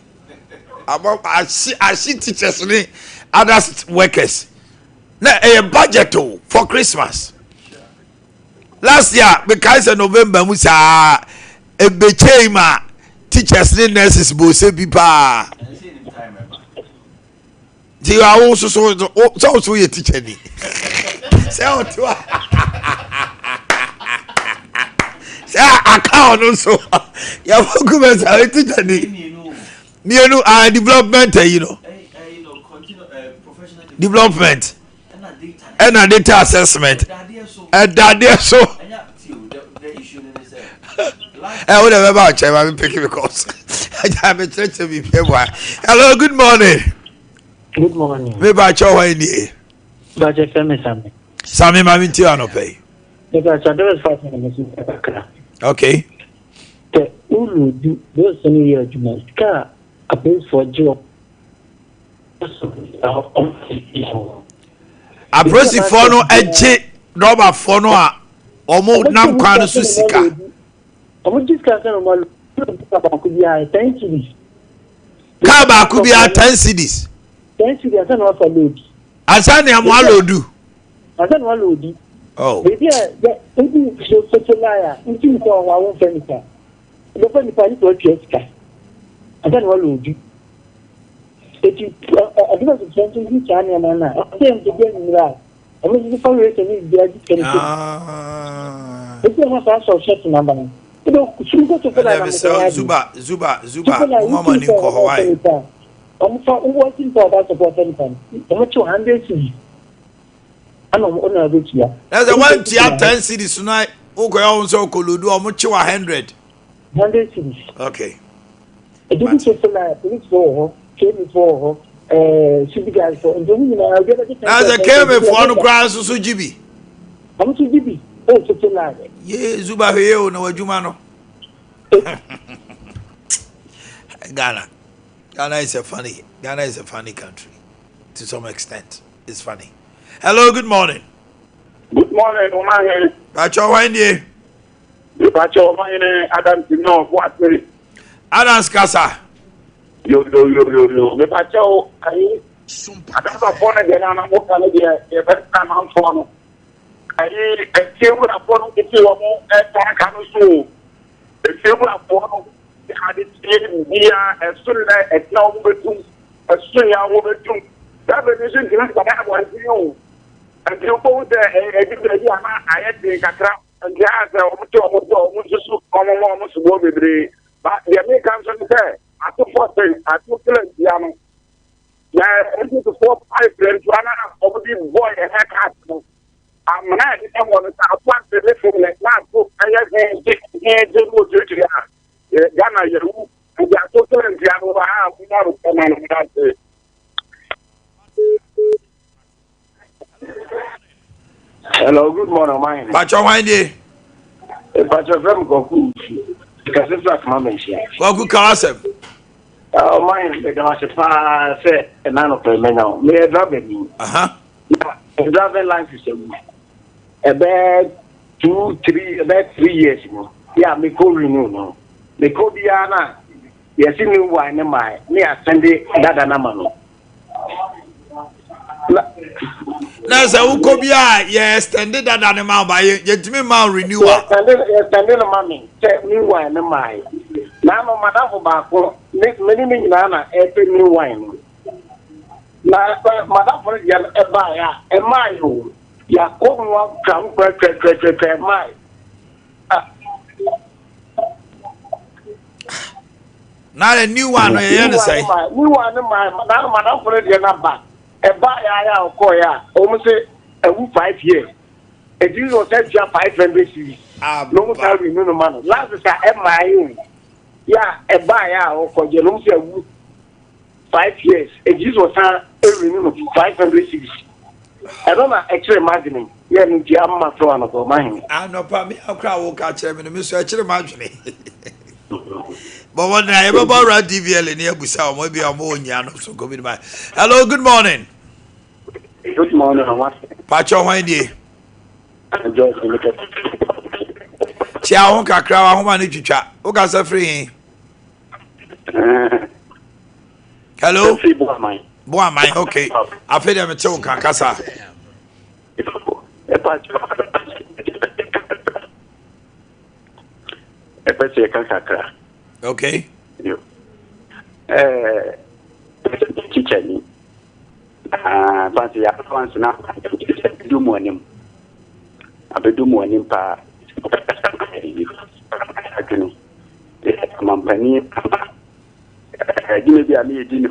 Aba ahye ahye teachers ne other workers. Na ɛyɛ budget o for Christmas. Last year mekae sɛ November mu saa ebekyɛn ma teachers ne nurses bɔ ose bi paa. Nti awo soso sɛ wo so yɛ teacher ni. Sɛ ɔte wa sɛ aka ɔno nso yɛfɔ gumɛ sɛ ɔyɛ teacher ni. Mmienu a development ayi no. Development ɛna data assessment ɛdadeɛ so. Ɛ wo de bɛba ɔkyɛn ma mi pick because ɛgya mi kyerɛkyerɛ mi fie mu Hello, good morning. Good morning. Mi ba kyɛw hɔ nie. Ba kyɛ fɛ mi Sami. Sami ma mi ti anɔpɛ yi. Mi ba kyɛ dɔbɛ fa sɛ mi si kakra. Okay. Tɛ ulu du dɔw sɛ ne yɛ adwuma sika a apolisifoɔ gye wɔ. Apolisifoɔ no gye dɔbafoɔ no a wɔn nam kwan no so sika. Wɔn gye sika sɛ wɔn alo kaa baako biara ten cedis. Kaa baako biara ten cedis. Ten cedis ansa na wafa load. Ansa na wɔn alodu. Ansa na wɔn alodu. Oh. Beebi a yɛ ebi so soso line a nti nipa wɔ hɔ a wɔn fɛ nipa. Wɔbɛfa nipa ne sɛ ɔtua sika ansa na wɔalodu. Eti adwuma sisi nso yi saa nneɛma no a ɛsɛ nso bi anwummerɛ a wɔn nso fa wei sɛ ne biribi agye sika no sɛ. Eti ɛma saa sɔ hyɛ tena ba no. Ebi sum kɔ so fɛlɛ na mo kɔ yɛ Zuba zuba zuba mo ma mo ani nkɔ hɔ wae. Wɔn fa wɔn ti nipa ɔba sɔpɔ ɔfɛ nipa no wɔn kyew hundred cedis. Ɛna ɔmo na ɛbɛtua. Na sɛ wantua ten cedis no wokɔyɛ wo sɛ ɔkɔlodu ɔmo kye wa hundred. Hundred cedis. Okay. Ebi bi soso na polisifoɔ wɔ hɔ, KMfoɔ wɔ hɔ, ɛɛ civil guys foɔ, nti ɔmo nyinaa obi abɛgye ten. Na sɛ KMfoɔ no koraa nso so gye bi. Ɔmo nso gye bi ɛwɔ soso line. Yee Zuba hwɛ yie o na w'adwuma no. Ghana Ghana is a funny Ghana is a funny country to some extent. It's funny. Hello, good morning. Good morning, Omahene. Pacho, why nie? Pacho, Omahene, Adams no, Boate. Adams kasa. Yo, yo, yo, yo, yo. Me pacho, ayi. Adams afɔ no deɛ na mo ka no deɛ yɛ bɛ ta manfoɔ no. Ayi, efie wurafoɔ no tete wɔn ɛta ka no so o. Efie wurafoɔ no ade tie bia ɛso nnɛ ɛtena wɔn bɛtum. Ɛso yɛ a wɔbɛtum. Driver bi nso ntumi nkɔda abɔnten o. Nti wobɛhu sɛ ɛdu baabi a na ayɛ den kakra. Nti ayɛ sɛ wɔte wɔn so a wɔn nso so wɔn ma wɔn soboɔ bebree. Ba deɛ meka nso ne sɛ atofoɔ se ato kila ntua no. Na npp foɔ pipe ntoa no a wɔde bɔ yɛn haircut no. Amena a ɛdeda hɔ no sɛ aboa de ne fam no na ato ɛyɛ hɛn gye hɛn gye no oturituri a Ghana yɛwu nti ato sɛ ntua no wɔ ha a mo nya no ma no mo ase. Hello, good morning, my name. Pacho hwan die? Pacho fẹ́ mi kọ̀ọ̀kú òfin. Kàṣí fún àkàmà mi nhyia. Kọ̀ọ̀kú kàwá sẹ́m. Ọmọ yẹn bẹ̀rẹ̀ wá sí paa sẹ́ ẹ̀nà nọ̀pẹ̀ mẹ́nyà o. Mi yẹ driver ni. Na driving license ẹ̀wù. Ẹ̀bẹ́ 2, 3, ẹ̀bẹ́ 3 years mu. Yà mi kò renew no. Mi kò bí yà náà. Yẹ si new one ní ma ẹ̀ ní àsẹ́ndé dada náà ma no. Na sɛ wokɔ bi a yɛ extend dada ne ma ba yɛntumi ma renewal. Yɛsɛnde no ma me sɛ new wine ne mae na ano madamfo baako ne me ne ne nyinaa na ɛpɛ new wine no na madamfo no deɛ no ɛbaeɛ a ɛmae o yɛakɔ ho atwa ho twɛtwɛtwɛtwɛ ɛmae. Na the new one no yɛyɛ ne sɛn? New one no mae na ano madamfo no deɛ no aba. Ɛbaeɛ ara a ɔkɔeɛ a, wɔn se awu 5 years. Eti na ɔsan tua 500 cedis. Na wɔn san renew no ma no. Last sa ɛmaae o. Yɛ a ɛbaeɛ a ɔkɔgye no, wɔn se awu 5 years. Eti na ɔsan renew no 500 cedis. Ɛno na ɛkyerɛ m'adwene. Yɛ no nti ama so anɔpa ɔma he. Anɔpa me akora a woka kyerɛ me no, me so ɛkyerɛ m'adwene. But what na yɛbɛbɔ awura DVL ne abusa wɔn ebi a wɔn wɔ nyia no so nkɔmi ma. Hello, good morning. Good morning, Mama. Pakyɛ hwan die? Kyia ho kakra wahoma no twitwa. Wokasa firi he? Hello? Boaman, okay. Afei deɛ mete wo nka kasa. Ɛpɛ sɛ yɛka kakra. Okay. Yo. Ɛɛ teacher ni. Ah, fancy ya allowance na abedu mu anim. Abedu mu anim paa. Adwene. Mampani adwuma bi a meyɛ di no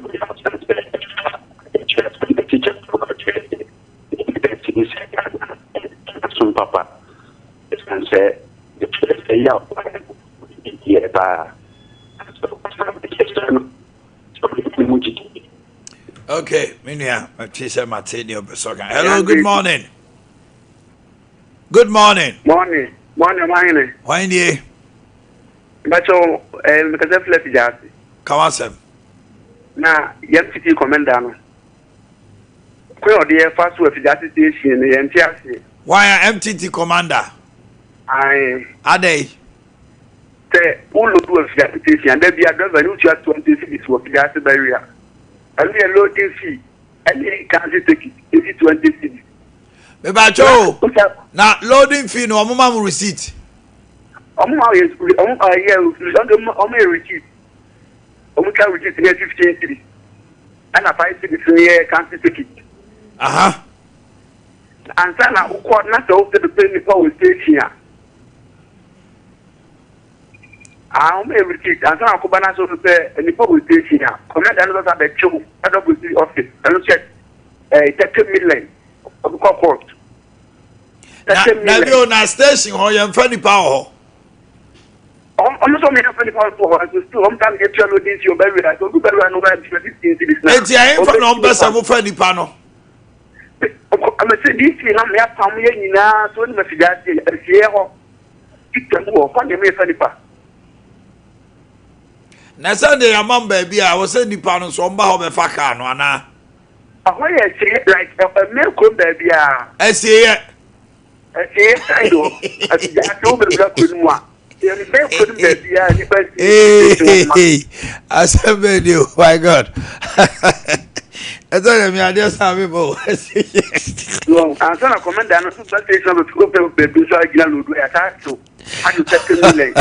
teacher som papa. Ɛsiane sɛ ɛyɛ a yɛ paa. Okay, me nua, mate sɛ mate deɛ ɔpɛ sɛ ɔka. Hello, good morning. Good morning. Morning, morning, ɔmahene. Hwan nie? Mbakyɛw, eh, mekasa firi afigya ase. Ka w'asɛm. Na yɛn titi kɔmɛnda no. Kwan a ɔde yɛ fa so afigya ase station no, yɛnte aseɛ. Hwan a MTT commander? Ae. Adɛn? Sɛ wo load wɔ Afiase station a, da biara driver no wotua 20 cedis wɔ Afiase barrier. Ɛno yɛ loading fee ɛne transit ticket esi 20 cedis. Mebakyɛ o, na loading fee no ɔmo ma mo receipt? Ɔmo ma yɛ ɔmo yɛ ɔmo yɛ receipt. Ɔmo twa receipt no yɛ 15 cedis. Ɛna 5 cedis no yɛ transit ticket. Aha. Ansa na wokɔ na sɛ wopɛ bɛpɛ nipa wɔ station a. Ah, wɔn yɛ receipt ansa na akɔba n'asɔ no sɛ nipa wɔ station a kɔmɛnda no sasa bɛkyew ɛdɔ kɔ si office ɛno sɛ ɛɛ 30 million ɔbɛkɔ court. 30 million. Na bi o na station hɔ yɛn fɛ nipa wɔ hɔ. Ɔmo sɛ ɔmo yɛn fɛ nipa wɔ hɔ nso still ɔmo ta yɛ tua loading fee ɔbɛwura so ɔmo bɛwura no ɔbɛ tua 15 cedis na. Eti ɛyin fa na ɔmo bɛ sɛ mo fɛ nipa no. Ɔmo sɛ DC na mo yɛ apam yɛ nyinaa so ɔmo fi gya ase ɛsie hɔ. Twa mu wɔ hɔ na ɛmu yɛ nipa. Na sɛ deɛ yɛama m baabi a ɛwɔ sɛ nipa no nso ɔmba hɔ bɛfa kaa no anaa? Ɛhɔ yɛ asie like ɛmɛ kurom baabi a. Asieɛ. Asieɛ side hɔ. Asigya ase wo bɛwura kuro no mu a. Yɛmbɛn kuro no baabi a nipa sie. Asɛm bɛɛ ni o my God. Ɛsɛ yɛ mi adeɛ saa mi bɔ o. Ansa na kɔmɛnda no so ba station bɛ fi o baabi nso agyina lodu yɛ ata so adi 30 million.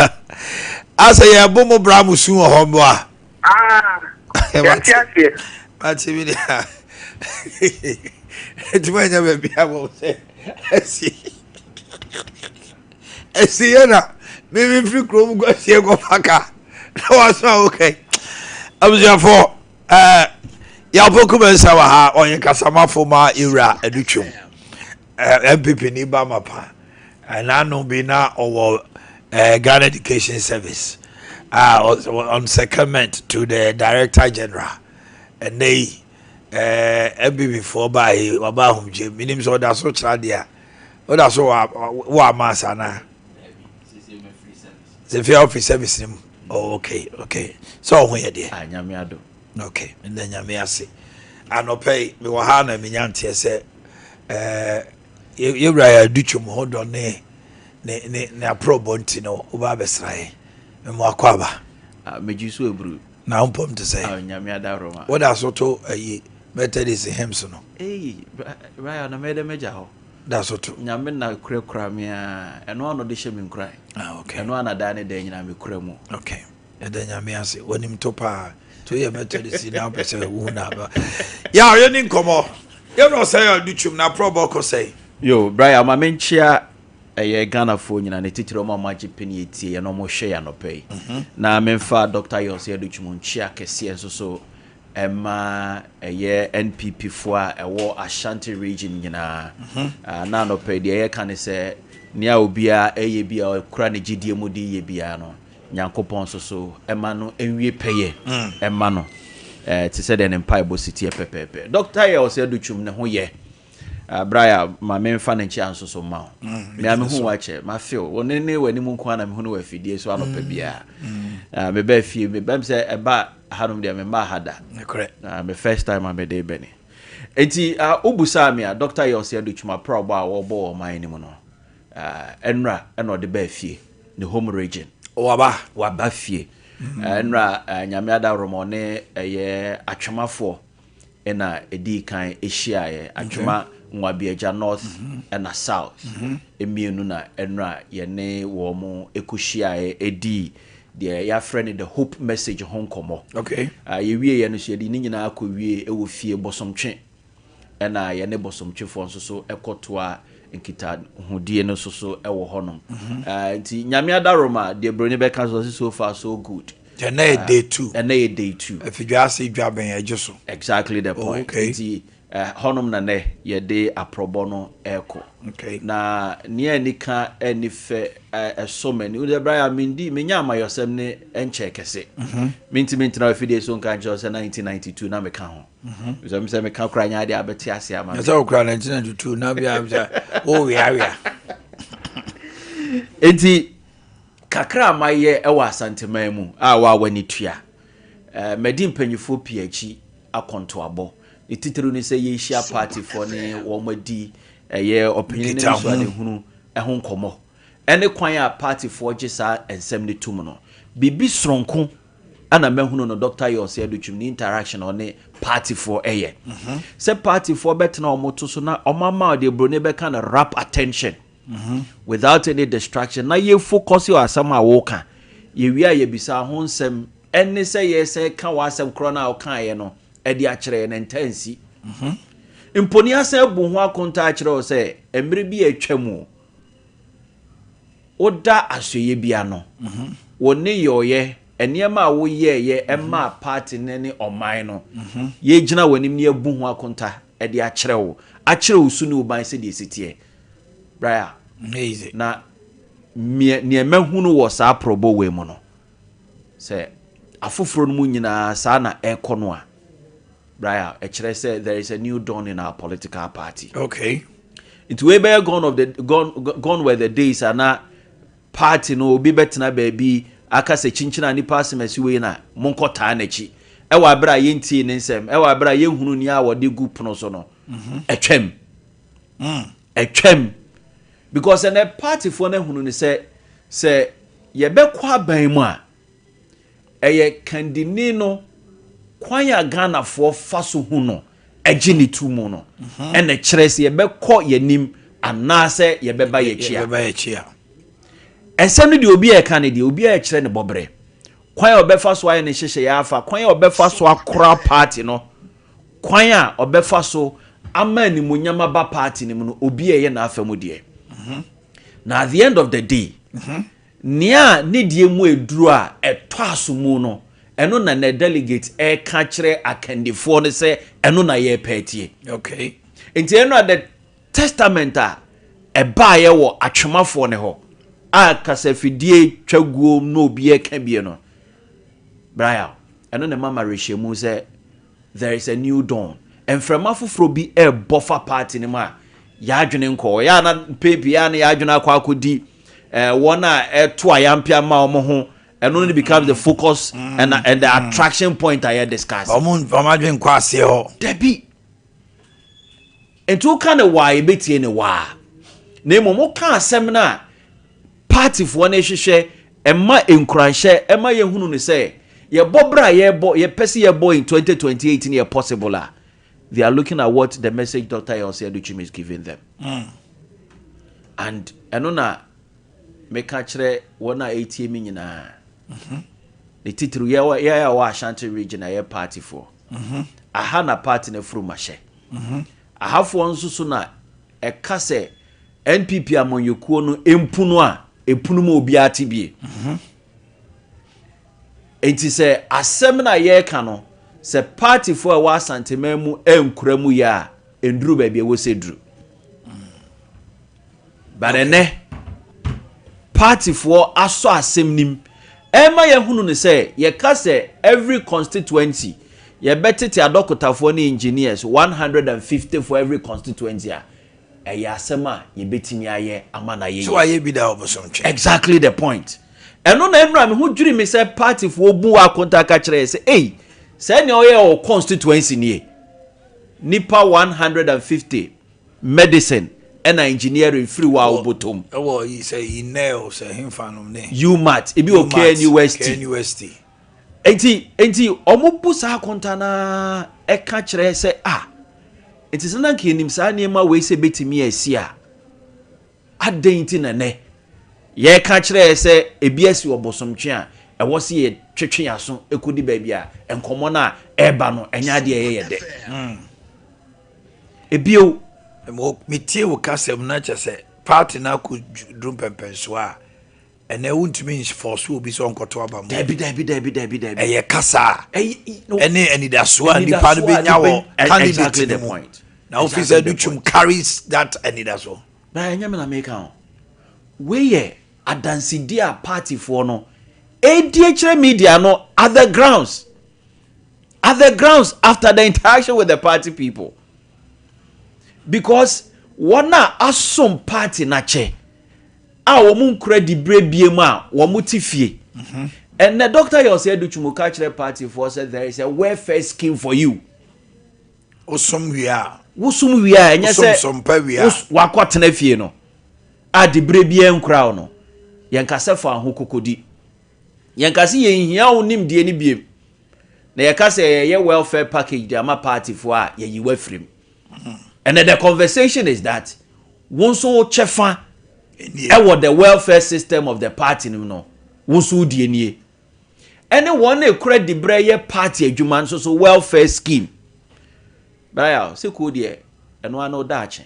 Asɛ yɛ bo mo bra mo sun wɔ hɔ mbo a. Aa yɛn ti aseɛ. Mate mi de ha. Etuma nya baabi a mo sɛ ɛsi ɛsi yɛ na mímí firi kurom kɔ sie kɔ fa ka na waso a wokɛ abusuafoɔ. Ɛɛ Yaw Poku Mensah wɔ ha, ɔyɛ kasamafo ma Ewura Adutwum. NPP ni ba mapa. Ɛnaano bi na ɔwɔ Ghana Education Service a on secondment to the Director General. Ɛnɛ yi NPP foɔ baa yi waba ahomgye. Menim sɛ ɔda so kyerɛ adeɛ a ɔda so wɔ amass anaa? Sɛ fia office service ni mu. Oh, okay, okay. Sɛ ɔho yɛ deɛ. Ah, nyame adom. Okay, meda nyame ase. Anɔpa yi, mewɔ ha na menya nteɛ sɛ eh, yɛwura yɛ adutwam ho dɔ ne ne ne ne aprɔbɔ nti no woba abɛsra yɛn. Mema wakɔ aba. Ah, megye so aburu. Na wo mpɔm te sɛ? Ah, nyame adaworoma. Woda so to ayi Methodist hymns no? Ei, Brian, na mɛyɛ dɛ mɛgya hɔ. Da so to. Nyame na kurakura me a, ɛno ano de hyɛ me nkuran. Ah, okay. Ɛno ana daa ne daa nyinaa mekura mu. Okay. Yɛda Nyame ase. Wanim to paa. To yɛ Methodist na wopɛ sɛ wohu no aba. Ya yɛni nkɔmmɔ. Yɛwura ɔsɛe a ɔde twam na aprɔbɔ kɔ sɛe. Yo, Brian, ma menkyea ɛyɛ Ghanafoɔ nyinaa, ne titire wɔn a wɔagye pene atie yɛn na wɔhwɛ yɛn anɔpa yi. Na memfa Dr. Yos Adutwum nkyea kɛseɛ nso so ɛma ɛyɛ NPP foɔ a ɛwɔ Ashanti region nyinaa. Na anɔpa yi deɛ yɛka ne sɛ nea obiara ɛyɛ bi a ɔkura ne gyidie mu de yɛ biara no, Nyankopɔn nso so ɛma no nwie pɛyɛ ɛma no te sɛ deɛ ne mpaebɔ si teɛ pɛpɛɛpɛ. Dɔkta yɛ ɔsɛ Adutwum ne ho yɛ. Bra ma memfa ne nkyea nso so mma wo. Me a mehu wakyɛ, mafew. Wo ne ne w'anim nko ara na mehu no wɔ afidie so anɔpa biara. Mebaa fie, mebam sɛ ɛba hanom deɛ memmaa ha da. Me first time a mede bɛne. Enti wobusaa me a, Dɔkta yɛ ɔsɛ Adutwum aprɔbɔ a wɔbɔ wɔ ɔman no mu no, ɛnora ɛna ɔde baa fie, ne home region. Waba. Waba fie. Ɛnora Nyame adaworoma ɔne ɛyɛ atwemafoɔ na ɛdii kan hyiaeɛ, Atwema Nwabiagya North ɛna South mmienu na ɛnora yɛne wɔn ɛkɔhyiaeɛ ɛdii deɛ yɛafrɛ no the hope message ho nkɔmmɔ. Okay. Yɛwieɛ no so yɛde ne nyinaa kɔwie ɛwɔ fie Bosomtwe ɛna yɛne Bosomtwefoɔ nso so ɛkɔtoa nkitahodie no nso so ɛwɔ hɔnom. Nti Nyame adaworoma deɛ Buroni bɛka so ɔse so far so good. Ɛnɛ yɛ day 2. Ɛnɛ yɛ day 2. Afidwa ase dwa bɛn ɛgye so. Exactly the point. Okay. Nti hɔnom na nɛ yɛde aprɔbɔ no ɛkɔ. Okay. Na nea ani ka ani fɛ ɛsɔ m'ani. Wode Brian mendi menya amayɔsɛm ne nkyɛ kɛse. Mentumi ntena afidie so nka nkyerɛ sɛ 1992 na meka ho. Sɛ sɛ meka kora nyɛ adeɛ abɛte ase ama me. Sɛ wokora 1992 na bia sɛ woweawea. Nti kakra a mayɛ wɔ Asanteman mu a wɔ a w'ani tua. Madi mpanyinfoɔ pii akyi akɔntoabɔ. Ne titiriw ne sɛ yɛrehyia paatifoɔ ne wɔn adi ɛyɛ ɔpanyin ne nsuadehunu ho nkɔmmɔ. Ɛne kwan a paatifoɔ gye saa nsɛm no tom no. Biribi soronko na mahunu no Dr. Yossi Adutwum ne interaction a ɔne paatifoɔ yɛ. Sɛ paatifoɔ bɛtena wɔn to so na wɔn ama deɛ buroni bɛka no rap attention. Without any distraction na yɛ focus wɔ asɛm a woka. Yɛwie a yɛbisa ho nsɛm ɛne sɛ yɛsɛ ka w'asɛm korɔ no a wokaeɛ no ɛde akyerɛ yɛn nta nsi. Mponi asan abu ho akonta akyerɛ wo sɛ mmerɛ bi a atwa mu woda asoɛeɛ bi ano. Wo nneyɔeɛ, nneɛma a woyɛeɛ ɛmaa party no ne ɔman no, yɛgyina w'anim na yɛabu ho akonta ɛde akyerɛ wo, akyerɛ wo su ne wo ban sɛdeɛ ɛsi teɛ. Brian, na nea mahunu wɔ saa prɔbɔ wei mu no, sɛ afoforɔ no mu nyinaa saa na ɛrekɔ no a, Brian, ɛkyerɛ sɛ there is a new dawn in our political party. Okay. Nti wei bɛyɛ gone of the gone gone were the days a na party no obi bɛtena baabi aka sɛ kyinkyini a nipa asɛm asi wei na monkɔ taa n'akyi ɛwɔ abere a yɛntie ne nsɛm ɛwɔ abere a yɛnhunu nea wɔde gu pono so no ɛtwam. Ɛtwam because ɛnɛ partyfoɔ no ahunu no sɛ sɛ yɛbɛkɔ aban mu a ɛyɛ kandini no kwan a Ghanafoɔ fa so hu no ɛgye ne tu mu no ɛna kyerɛ sɛ yɛbɛkɔ yɛnim anaasɛ yɛbɛba yɛkyi a. Ɛnsɛm no deɛ obi a ɛka no deɛ obi a ɛkyerɛ ne bɔberɛ kwan a ɔbɛfa so ayɛ ne nhyehyɛeɛ afa kwan a ɔbɛfa so akora party no Kwan a ɔbɛfa so ama animuonyam aba party no mu no, obi a ɛyɛ n'afa mu deɛ. Na at the end of the day, nea ne deɛ mu aduro a ɛtɔ aso mu no, ɛno na na delegate ɛreka kyerɛ akandifoɔ no sɛ ɛno na yɛrepɛ atie. Okay. Nti ɛno a the Testament a ɛbaeɛ wɔ atwemafoɔ no hɔ a kasafidie twa guo na obi ɛka bie no, Brian, ɛno na ɛma ma awerɛhyɛmu sɛ there is a new dawn. Mframa foforɔ bi ɛrebɔ fa party no mu a yɛadwene nkɔ. Ɛyɛ a na mpɛn pii a na yɛadwene akɔ akɔdi eh, wɔn a ɛto ayampe ama wɔn ho. Ɛno no becomes the focus and the attraction point a yɛ discuss. Wɔn adwene nkɔ aseɛ hɔ. Dabi. Nti woka no waa yɛbɛtie no waa. Na mmom woka asɛm no a partyfoɔ no hwehwɛ ɛma nkuranhyɛ ɛma yɛhunu no sɛ yɛbɔ berɛ a yɛbɔ yɛpɛ sɛ yɛbɔ in 2028 no yɛ possible a they are looking at what the message Dr. Elsie Aduchim is giving them. And ɛno na meka kyerɛ wɔn a ɛretie me nyinaa. Ne titiriw yɛ yɛ a wɔ Ashanti region a yɛ partyfoɔ. Aha na party no afurum ahyɛ. Ahafoɔ nso so na ɛka sɛ NPP amanyɔkuo no mpunu a ɛpunu ma obiara te bie. Enti sɛ asɛm no a yɛreka no, sɛ partyfoɔ a ɛwɔ Asanteman mu ankura mu yɛ a, ɛnduru baabi a ɛwɔ sɛ duru. But ɛnɛ, partyfoɔ asɔ asɛm nim ɛma yɛhunu no sɛ yɛka sɛ every constituency yɛbɛtete adɔkotafoɔ ne engineers 150 for every constituency a, ɛyɛ asɛm a yɛbɛtumi ayɛ ama no ayɛ So yie. wayɛ bi da ɔbosomtwe? Exactly the point. Ɛno na ɛnura me ho dwiri me sɛ partyfoɔ bu akonta ka kyerɛ yɛ sɛ ei, sɛ nea ɔyɛ wɔ constituency nie, nipa 150 Medicine ɛna engineering firi wo a wo bɔtɔm. Ɛwɔ yi sɛ UNEL sɛ henfa nom ne. UMAT ebi wɔ KNUST. KNUST. Enti enti wɔn bu saa akonta na ɛka kyerɛ sɛ ah enti sɛ na nka yɛnim saa nneɛma wei sɛ betumi asi a adɛn nti na nɛ yɛka kyerɛ sɛ ebi asi wɔ bosomtwe a ɛwɔ sɛ yɛtwetwe yɛn aso kɔdi baabi a nkɔmmɔ no a ɛreba no ɛnyɛ adeɛ ɛyɛ yɛ dɛ. Ebio. Metie wo kasa mu na kyerɛ sɛ party no akɔ duru mpɛmpɛnsoɔ a ɛnɛ wontumi nfɔɔso obi sɛ ɔnkɔto aba mu. Dabi dabi dabi dabi dabi. Ɛyɛ kasa a ɛne anidasoɔ a nipa no bɛnya wɔ candidate no mu. Na wofi sɛ Adutwum carries that anidasoɔ. Na ɛnyɛ me na meka o. Wei yɛ adansedie a partyfoɔ no ɛredi akyerɛ media no at the grounds. At the grounds after the interaction with the party people. Because wɔn a asom party n'akyɛ a wɔn nkura dibre bie mu a wɔn te fie. Ɛnɛ Dr. Yelsi Adutwum ka kyerɛ party foɔ sɛ there is a welfare scheme for you. Wosom wie a. Wosom wie a ɛnyɛ sɛ Wosom sompa wie a. wakɔ tena fie no a dibre biara nkura wo no. Yɛn kasa fa ho kokodi. Yɛnka sɛ yɛnhia wo nimdeɛ no biem. Na yɛka sɛ yɛyɛ welfare package de ama partyfoɔ a, yɛyi wo afiri mu. And the conversation is that wo nso wo kyɛfa ɛwɔ the welfare system of the party no no, wo nso wo deɛ nie. Ɛne wɔn a ɛkura diberɛ yɛ party adwuma nso so welfare scheme. Brian, sɛ kuo deɛ ɛno ano daakye.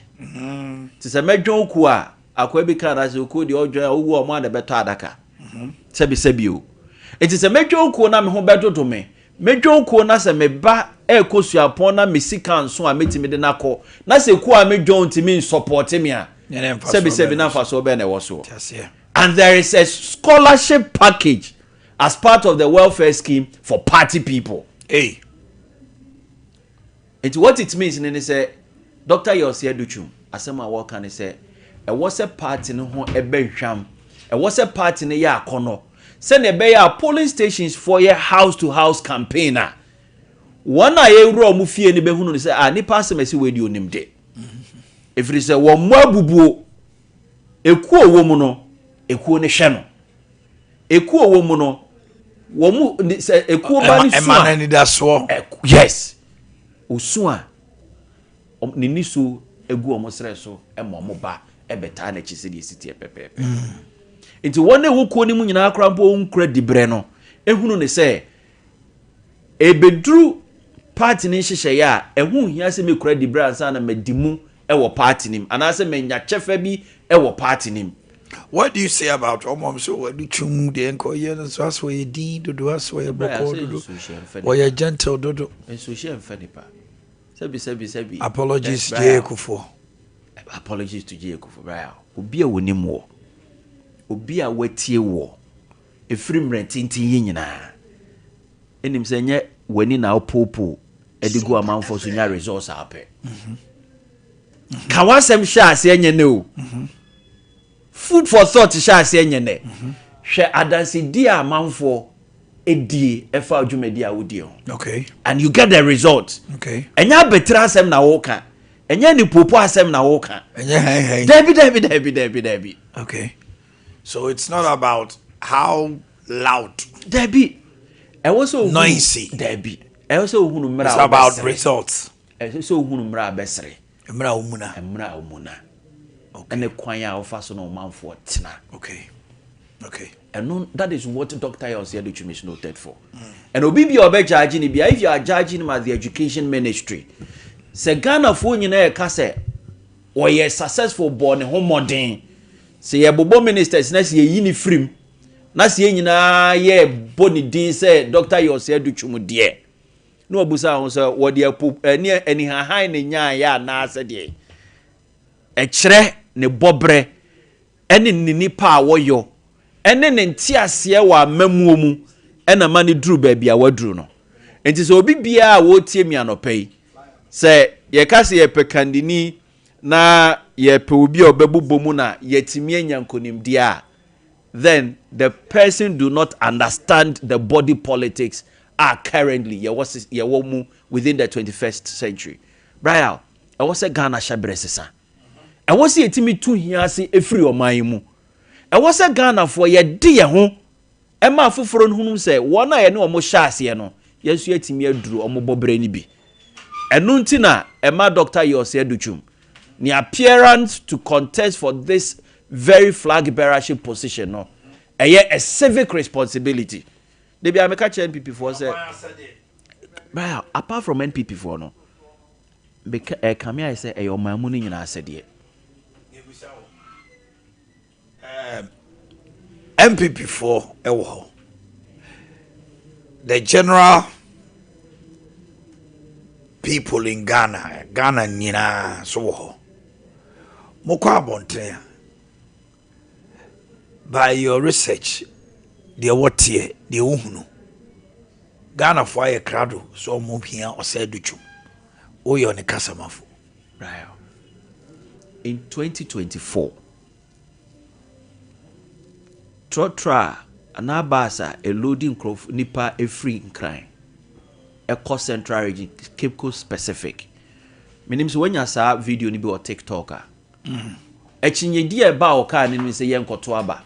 Te sɛ mɛdwɛn wo kuo a, akoa bi kaa n'asɛ okuo deɛ ɔdwɛn a owu a ɔmo a na ɛbɛtɔ adaka. Sɛbi sɛbi o. Nti sɛ mɛdwɛn wo kuo na me ho bɛdodo me, mɛdwɛn wo kuo na sɛ me ba ɛrekɔ suapɔn na me sika nso a mɛtumi de no akɔ, na sɛ kuo a medwɛn ntumi nsɔpɔte me a, sɛbi sɛbi na mfasoɔ bɛn na ɛwɔ soɔ. And there is a scholarship package as part of the welfare scheme for party people. Hey. Nti what it means ne ne sɛ Doctor Yelsi Adutwum asɛm a wɔka ne sɛ ɛwɔ sɛ party no ho ɛbɛ hwam, ɛwɔ sɛ party no yɛ akɔnɔ sɛnea ɛbɛyɛ a polling stations foɔ yɛ house to house campaign a wɔn a yɛwura wɔn fie no bɛhunu no sɛ ah nipa asɛm ɛsi wei deɛ onim de ɛfiri sɛ wɔn mmɔ abubuo ekuo wɔ mu no ekuo no hwɛ no. Ekuo wɔ mu no, wɔn mu sɛ ekuo ba ne su a. Ɛma no anidasoɔ. Yes, osu a ne nisuo egu wɔn srɛ so ma wɔn ba ɛbɛtaa n'akyi sɛdeɛ esi teɛ pɛpɛɛpɛ. Nti wɔn a ɛwɔ kuo no mu nyinaa koraa mpo nkura dibrɛ no ehunu ne sɛ Ɛbɛduru party no nhyehyɛeɛ a, ɛho nhia sɛ mɛkura diberɛ ansa na madi mu wɔ party no mu anaasɛ manya kyɛfa bi wɔ party no mu. What do you say about wɔn a wɔn sɛ wɔde twam deɛ nka ɔyɛ no nso asɛ ɔyɛ din dodo asɛ ɔyɛ bɔkɔɔ dodo ɔyɛ gentle dodo. Nsuohyɛ mfa nipa. Sɛbi sɛbi sɛbi. Apologies J.A. Kufuor. Apologies to J.A. Kufuor, Brian, obi a onim woɔ, obi a watie woɔ, ɛfiri mmerɛ tenten yi nyinaa, ɛnim sɛ ɛnyɛ w'ani na wopoopoo de gu amanfoɔ so nya results a wopɛ. Ka w'asɛm hyɛ aseɛ nyɛ nɛ o. Food for thought hyɛ aseɛ nyɛ nɛ. Hwɛ adansedie a amanfoɔ die ɛfa dwumadie a wodie ho. Okay. And you get the result. Okay. Ɛnyɛ abetire asɛm na woka. Ɛnyɛ nipopo asɛm na woka. Ɛnyɛ hɛn hɛn. Dabi dabi dabi dabi dabi. Okay. So it's not about how loud. Dabi. Ɛwɔ sɛ ohunu. Noisy. Dabi. Ɛwɔ sɛ ohunu mmerɛ a It's about results. Ɛsɛ sɛ ohunu mmerɛ a bɛsere. Mmerɛ a womuna. Mmerɛ a womuna. Okay. Ɛne kwan a wofa so na ɔmanfoɔ tena. Okay. Okay. Ɛno that is what Doctor Yelsi Adutwum is noted for. And obi bi a ɔbɛ judge ni bia if you are judging him as the education ministry sɛ Ghanafoɔ nyinaa ɛka sɛ ɔyɛ successful bɔ ne ho mmɔden sɛ yɛbobɔ ministers na sɛ yɛyi ne firim na sɛ yɛn nyinaa yɛbɔ ne din sɛ Doctor Yelsi Adutwum deɛ na wabusa ho sɛ wɔde apo ɛne anihahan ne nyaayɛ anaasɛ deɛ ɛkyerɛ ne bɔberɛ ne ne nnipa a wɔyɔ ne ne nteaseɛ wɔ amammuo mu na ma no duru baabi a waduru no. Nti sɛ obi biara a wɔretie mi anɔpa yi, sɛ yɛka sɛ yɛpɛ kandini na yɛpɛ obi a ɔbɛbobɔ mu na yɛatumi anya nkonimdie a, then the person do not understand the body politics a currently yɛwɔ yɛwɔ mu within the 21st century. Brian, ɛwɔ sɛ Ghana hyɛ berɛ sesa. Ɛwɔ sɛ yɛtumi tu hia ase firi ɔman yi mu. Ɛwɔ sɛ Ghanafoɔ yɛde yɛn ho ma afoforɔ no hunu sɛ wɔn a yɛne wɔn hyɛ aseɛ no, yɛn nso yɛatumi aduru wɔn bɔberɛ no bi. Ɛno nti na ɛma Dɔkta Yorse Adutwum ne appearance to contest for this very flag bearership position no, ɛyɛ a civic responsibility. Da biara meka kyerɛ NPP foɔ sɛ, apart from NPP foɔ no, Meka, ɛrekame ayɛ sɛ ɛyɛ ɔman mu no nyinaa asɛdeɛ. NPP foɔ wɔ hɔ. The general people in Ghana, Ghana nyinaa so wɔ hɔ. Mokɔ abɔnten a, by your research, deɛ wɔteɛ, deɛ wohunu, Ghanafoɔ ayɛ krado sɛ ɔmo hia ɔsɛe do twom. Woyɛ ɔne kasamafo. Right. In 2024, trɔtrɔ a anaa bus a ɛloadi nkurɔfo nipa efiri Nkran ɛkɔ Central Region, Cape Coast specific. Menim sɛ woanya saa video no bi wɔ TikTok a. Akyinnyedi a ɛbaa wɔ kaa no mu ne sɛ yɛnkɔto aba.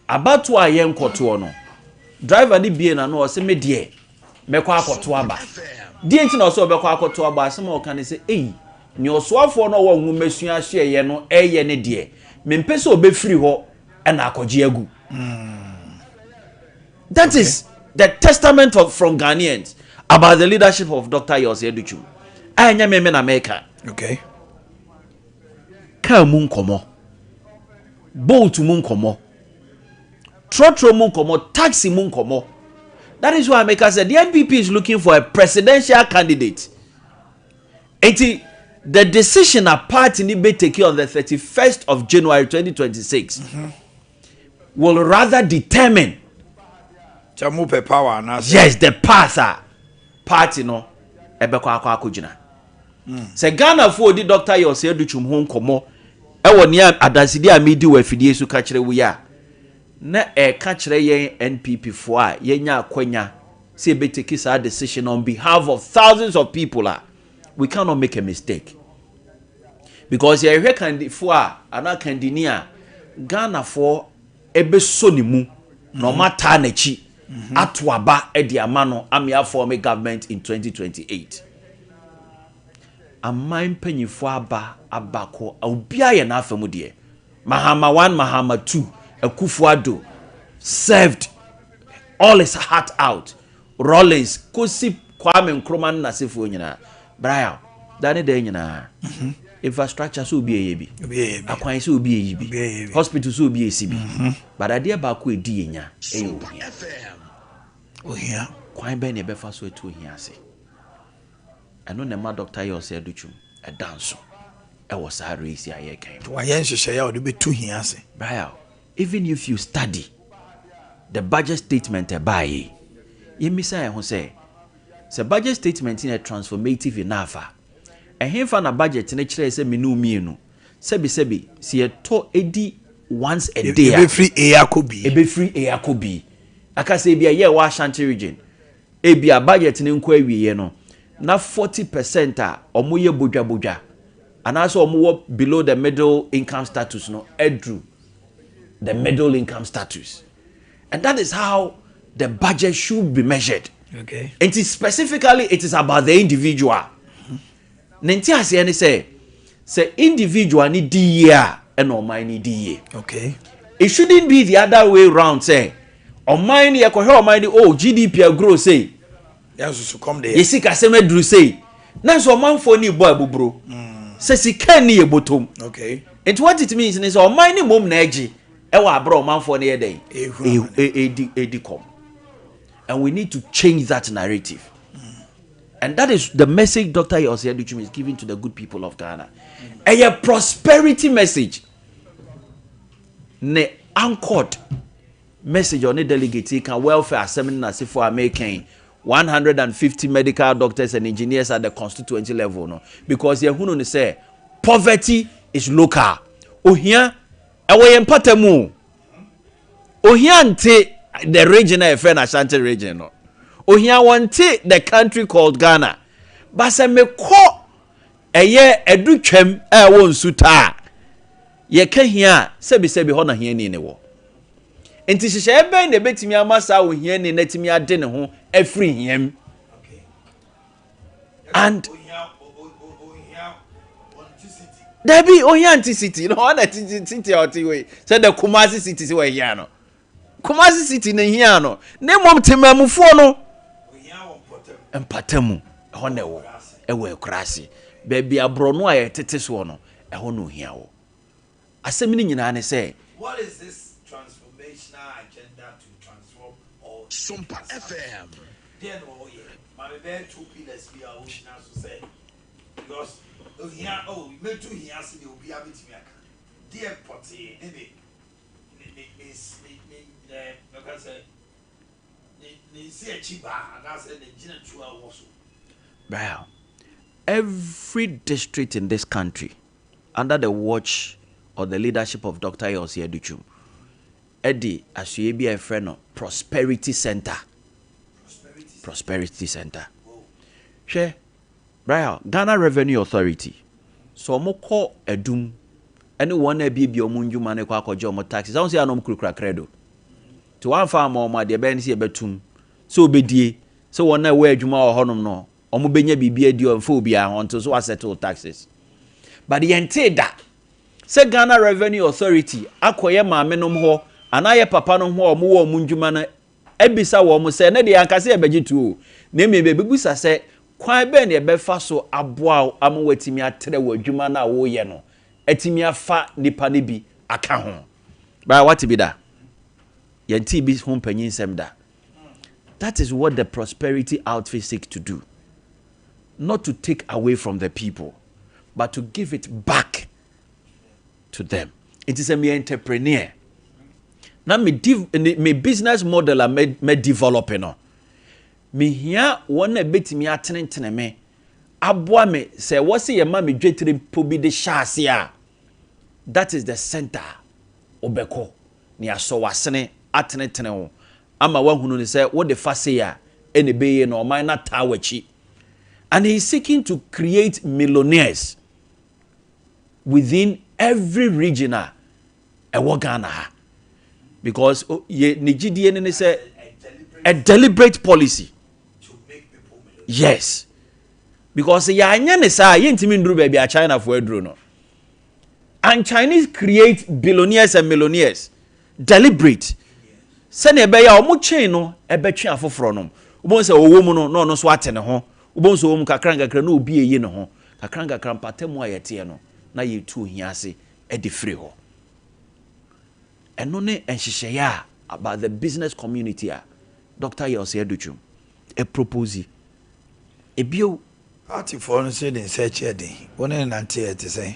Abatoɔ a yɛnkɔtoɔ no, driver no bie n'ano ɔse me deɛ mɛkɔ akɔto aba. Deɛ nti na ɔsɛ ɔbɛkɔ akɔto aba asɛm a ɔka ne sɛ ei nea ɔsoafoɔ no a ɔwɔ nwomasua ahyeɛyɛ no ɛyɛ ne deɛ mempɛ sɛ ɔbɛfiri hɔ ɛna akɔgye agu. That okay. is the testament of, from Ghanaians about the leadership of Dr. Yossi Adutwum. A ɛnyɛ me me na meka. Okay. Kaa mu nkɔmɔ, boat mu nkɔmɔ, trɔtrɔ mu nkɔmɔ, taxi mu nkɔmɔ. That is why meka sɛ the NPP is looking for a presidential candidate. Enti the decision a party ni bɛ take on the 31st of January 2026. Mm -hmm. will rather determine. Sɛ mo pɛ power anaasɛ. Yes, the path a party no ɛbɛkɔ akɔ akɔgyina. Sɛ Ghanafoɔ di Dr. Yossi Adutwum ho nkɔmmɔ ɛwɔ nea adansedi a medi wɔ afidie so ka kyerɛ wo yi a, na ɛka kyerɛ yɛn NPP foɔ a yɛnya akwanya sɛ yɛbɛtake saa decision on behalf of thousands of people a, we cannot make a mistake. Because yɛhwɛ kandifoɔ a anaa kandini a Ghanafoɔ ɛbɛsɔ ne mu na ɔmo ataa n'akyi ato aba de ama no ame afɔme government in 2028. Aman mpanyinfoɔ aba aba kɔ obiara yɛ n'afa mu deɛ. Mahama 1, Mahama 2, Akufo-Addo served all his heart out. Rawlings kosi Kwame Nkrumah ne n'asefoɔ nyinaa. Brian, da ne da nyinaa. Mhm. Infrastructure sɛ obi ɛyɛ bi. Akwan sɛ obi ɛyi bi. Hospital sɛ obi ɛsi bi. Mhm. But adeɛ baako ɛdi yɛ nya ɛyɛ ohia. Ohia. Kwan bɛn na ɛbɛfa so atu ohia ase? Ɛno na ɛma Dr. Yossi Adutwum ɛda nso. ɛwɔ saa race a yɛreka yi mu. Wayɛ nhyehyɛeɛ a ɔde bɛtu hia ase. Brian, even if you study the budget statement ɛbaeɛ yi, yɛmmisa yɛn ho sɛ, sɛ budget statement no yɛ transformative enough a, ɛhefa na budget no kyerɛɛ sɛ me ne wo mmienu, sɛbisɛbi, sɛ yɛtɔ di once a day a, Ɛbɛfiri A akɔ B. Ɛbɛfiri A akɔ B. Aka sɛ ebia yɛ wɔ Ashanti region, ebia budget no nkɔ awieɛ no, na 40% a wɔyɛ bodwabodwa anaasɛ wɔwɔ below the middle income status no aduru the middle income status. And that is how the budget should be measured. Okay. Nti specifically it is about the individual. Ne nteaseɛ ne sɛ, sɛ individual no di yie a, ɛna ɔman no di yie. Okay. It shouldn't be the other way round sɛ ɔman no yɛkɔhwɛ ɔman no oh GDP agro sei. Yɛ Yɛ sikasɛm aduru sei. Nanso ɔmanfoɔ no rebɔ abuburo. Sɛ sika nni yɛ bɔtɔm. Okay. Nti what it means ne sɛ ɔman no mmom na ɛgye ɛwɔ abere a ɔmanfoɔ no yɛ dɛn? Ɛrehunu amane. Ɛredi kɔm. And we need to change that narrative. And that is the message Dr. Osei Adutwum is giving to the good people of Ghana. Ɛyɛ prosperity message. Ne anchored message ɔne delegate yi ka welfare asɛm ne n'asefo a meka 150 medical doctors and engineers at the constituency level no because yɛhunu no sɛ poverty is local. Ohia ɛwɔ yɛn mpata mu o. Ohia nte the region a yɛfrɛ no Ashanti region no. Ohia wɔnte the country called Ghana. But sɛ mekɔ ɛyɛ ɛdu twam a ɛwɔ nsutaa a, yɛka hia a, sɛbisɛbi hɔ na hiani no wɔ. Nti hyehyɛeɛ bɛn na ɛbɛtumi ama saa ohiani no atumi ade ne ho afiri hia mu? And dabi ohia nti city no ɔna ti city a ɔte wei sɛ the Kumasi city sɛ wɔhia no Kumasi city na hia no na mmom temamufoɔ no mpatamu ɛhɔ na ɛwɔ ɛwɔ akuraase baabi aborɔno a yɛtete soɔ no ɛhɔ na ohia wɔ asɛm no nyinaa ne sɛ. What is this transformational agenda to transform all Sompa FM. Deɛ na ɔyɛ maame bɛyɛ two pillars bi a ɔgyina so sɛ because ohia oh mɛtu hia ase deɛ obiara bɛtumi aka deɛ pɔtee ne ne ne ne ne ne ne ɛɛ mɛka sɛ ne ne nsi akyi baa anaasɛ ne gyina tuo a ɔwɔ so. Well, every district in this country under the watch or the leadership of Doctor Osei Adutwum ɛde asoeɛ bi a yɛfrɛ no Prosperity Center. Prosperity Center. Hwɛ, Brian, Ghana Revenue Authority, sɛ wɔn kɔ adum ɛne wɔn a abiebie wɔn ndwuma no kɔ akɔgye wɔn taxes, ahun sɛ yɛn kurakura credo. Nti wɔamfa ama wɔn a deɛ ɛbɛyɛ ne sɛ yɛbɛtum sɛ wɔbɛdie sɛ wɔn a ɛwɔ adwuma wɔ hɔnom no wɔn bɛnya biribi adi ɔmfa obiara ho until so wasettle taxes. But yɛntee da sɛ Ghana Revenue Authority akɔyɛ maame nom hɔ anaa yɛ papa nom hɔ a wɔwɔ wɔn ndwuma no abisa wɔn sɛ ɛnɛ deɛ anka sɛ yɛbɛgye tuo o, na mmom yɛbɛbisa sɛ kwan bɛn na yɛbɛfa so aboa wo ama woatumi atrɛ wɔ adwuma no a woreyɛ no atumi afa nnipa no bi aka ho. Baa wate bi da? Yɛntee bi ho mpanyinsɛm da. That is what the prosperity outfit seek to do. Not to take away from the people, but to give it back to them. Nti sɛ meyɛ entrepreneur na me, me business model a me, me develop no, mehia wɔn a ɛbɛtumi atenetene me aboa me sɛ ɛwɔ sɛ yɛma me dwetire mpo bi de hyɛ ase a, that is the center wobɛkɔ na yɛasɔ w'asene atenetene wo ama woahunu no sɛ wode fa sei a ɛna ɛbɛyie na ɔman no ataa w'akyi. And he is seeking to create millionaires within every region a ɛwɔ Ghana ha. Because yɛ ne gyidie no ne sɛ a deliberate policy. Yes. Because yɛanyɛ ne saa a yɛntumi nduru baabi a Chinafoɔ aduru no. And Chinese create billionaires and millionaires deliberate sɛnea ɛbɛyɛ a wɔn chain no ɛbɛtwe afoforɔ nom. Wobɛhu sɛ ɔwɔ mu no na ɔno nso ate ne ho. Wobɛhu sɛ ɔwɔ mu kakra nkakra na obi eyi ne ho. Kakra nkakra mpatamu a yɛteɛ no na yɛtu ohia ase de firi hɔ. Ɛno ne nhyehyɛeɛ a about the business community a Doctor Yelsey Adutwum propose. Ebio. Party foɔ no nso de nsa akyi ɛden. Wo ne no nante a ɛte sɛn?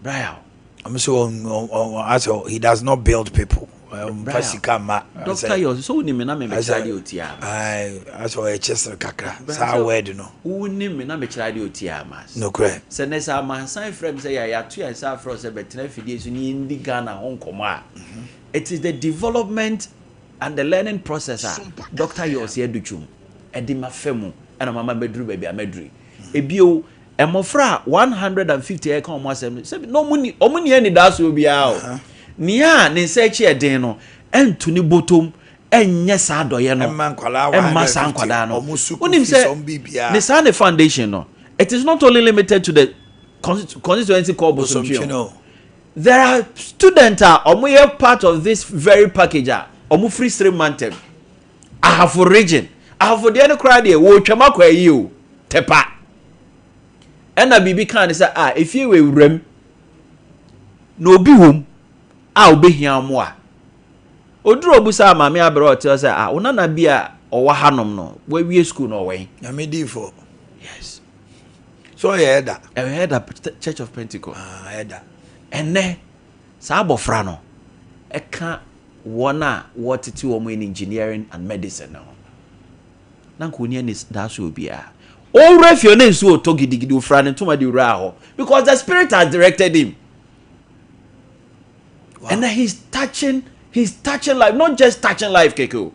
Brian. Ɔmo sɛ ɔn asɛ he does not build people. Ɔmfa sika mma. Doctor yɛ ɔsɛ wonim me na me mekyerɛ adeɛ otia ama. Asɛ ɔyɛ kyesere kakra saa word no. Wonim me na mekyerɛ adeɛ otia ama. Nokorɛ. Sɛ nɛ sɛ amansan frɛ me sɛ yɛ yɛato yɛn nsa afrɛ wo sɛ bɛtena afidie so ne yɛndi Ghana ho nkɔmmɔ a, it is the development and the learning process a Doctor Yɔɔse Adutwum de mafa mu ɛna mama maduru baabi a maduru yi. Ebio, Mmɔfra a 150 a yɛka wɔn asɛm no, sɛbi na wɔn ni wɔn ni anidasoɔ biara o. Nea ne nsa akyi yɛ den no, ɛnto ne bɔtɔm ɛnyɛ saa adɔyɛ no ɛmma nkwadaa ɛmma saa 150 nkwadaa no. wɔn sukuu Wonim fees sɛ wɔn biribiara. ne saa ne foundation no, it is not only limited to the constituency called Bosomtwe Bosomtwe o. no. There are students a wɔyɛ part of this very package a wɔfiri Sere mantam, Ahafo region. Ahafo deɛ no koraa deɛ wɔretwam akɔ ayi o, Tepa. Ɛna biribi kaa ne sɛ a efie wɔ ewuram na obi wom a obehia mmoa. Oduru obusaa maame abere a ɔte hɔ sɛ a wo nana bi a ɔwɔ hanom no wawie sukuu na ɔwɔ he? Nyame diifo. Yes. So ɔyɛ ɛda? Ɛyɛ ɛda Church of Pentecost. Ah, ɛda. Ɛnɛ saa abɔfra no ɛka wɔn a wɔtete wɔn in engineering and medicine no ho. Na nka ɔni anidasoɔ biara. Ɔwura fie na nsuo retɔ gidigidi, ɔfira ne ntoma de wuraa hɔ because the spirit has directed him. Wow. And then he's touching, he's touching life, not just touching life, keke o.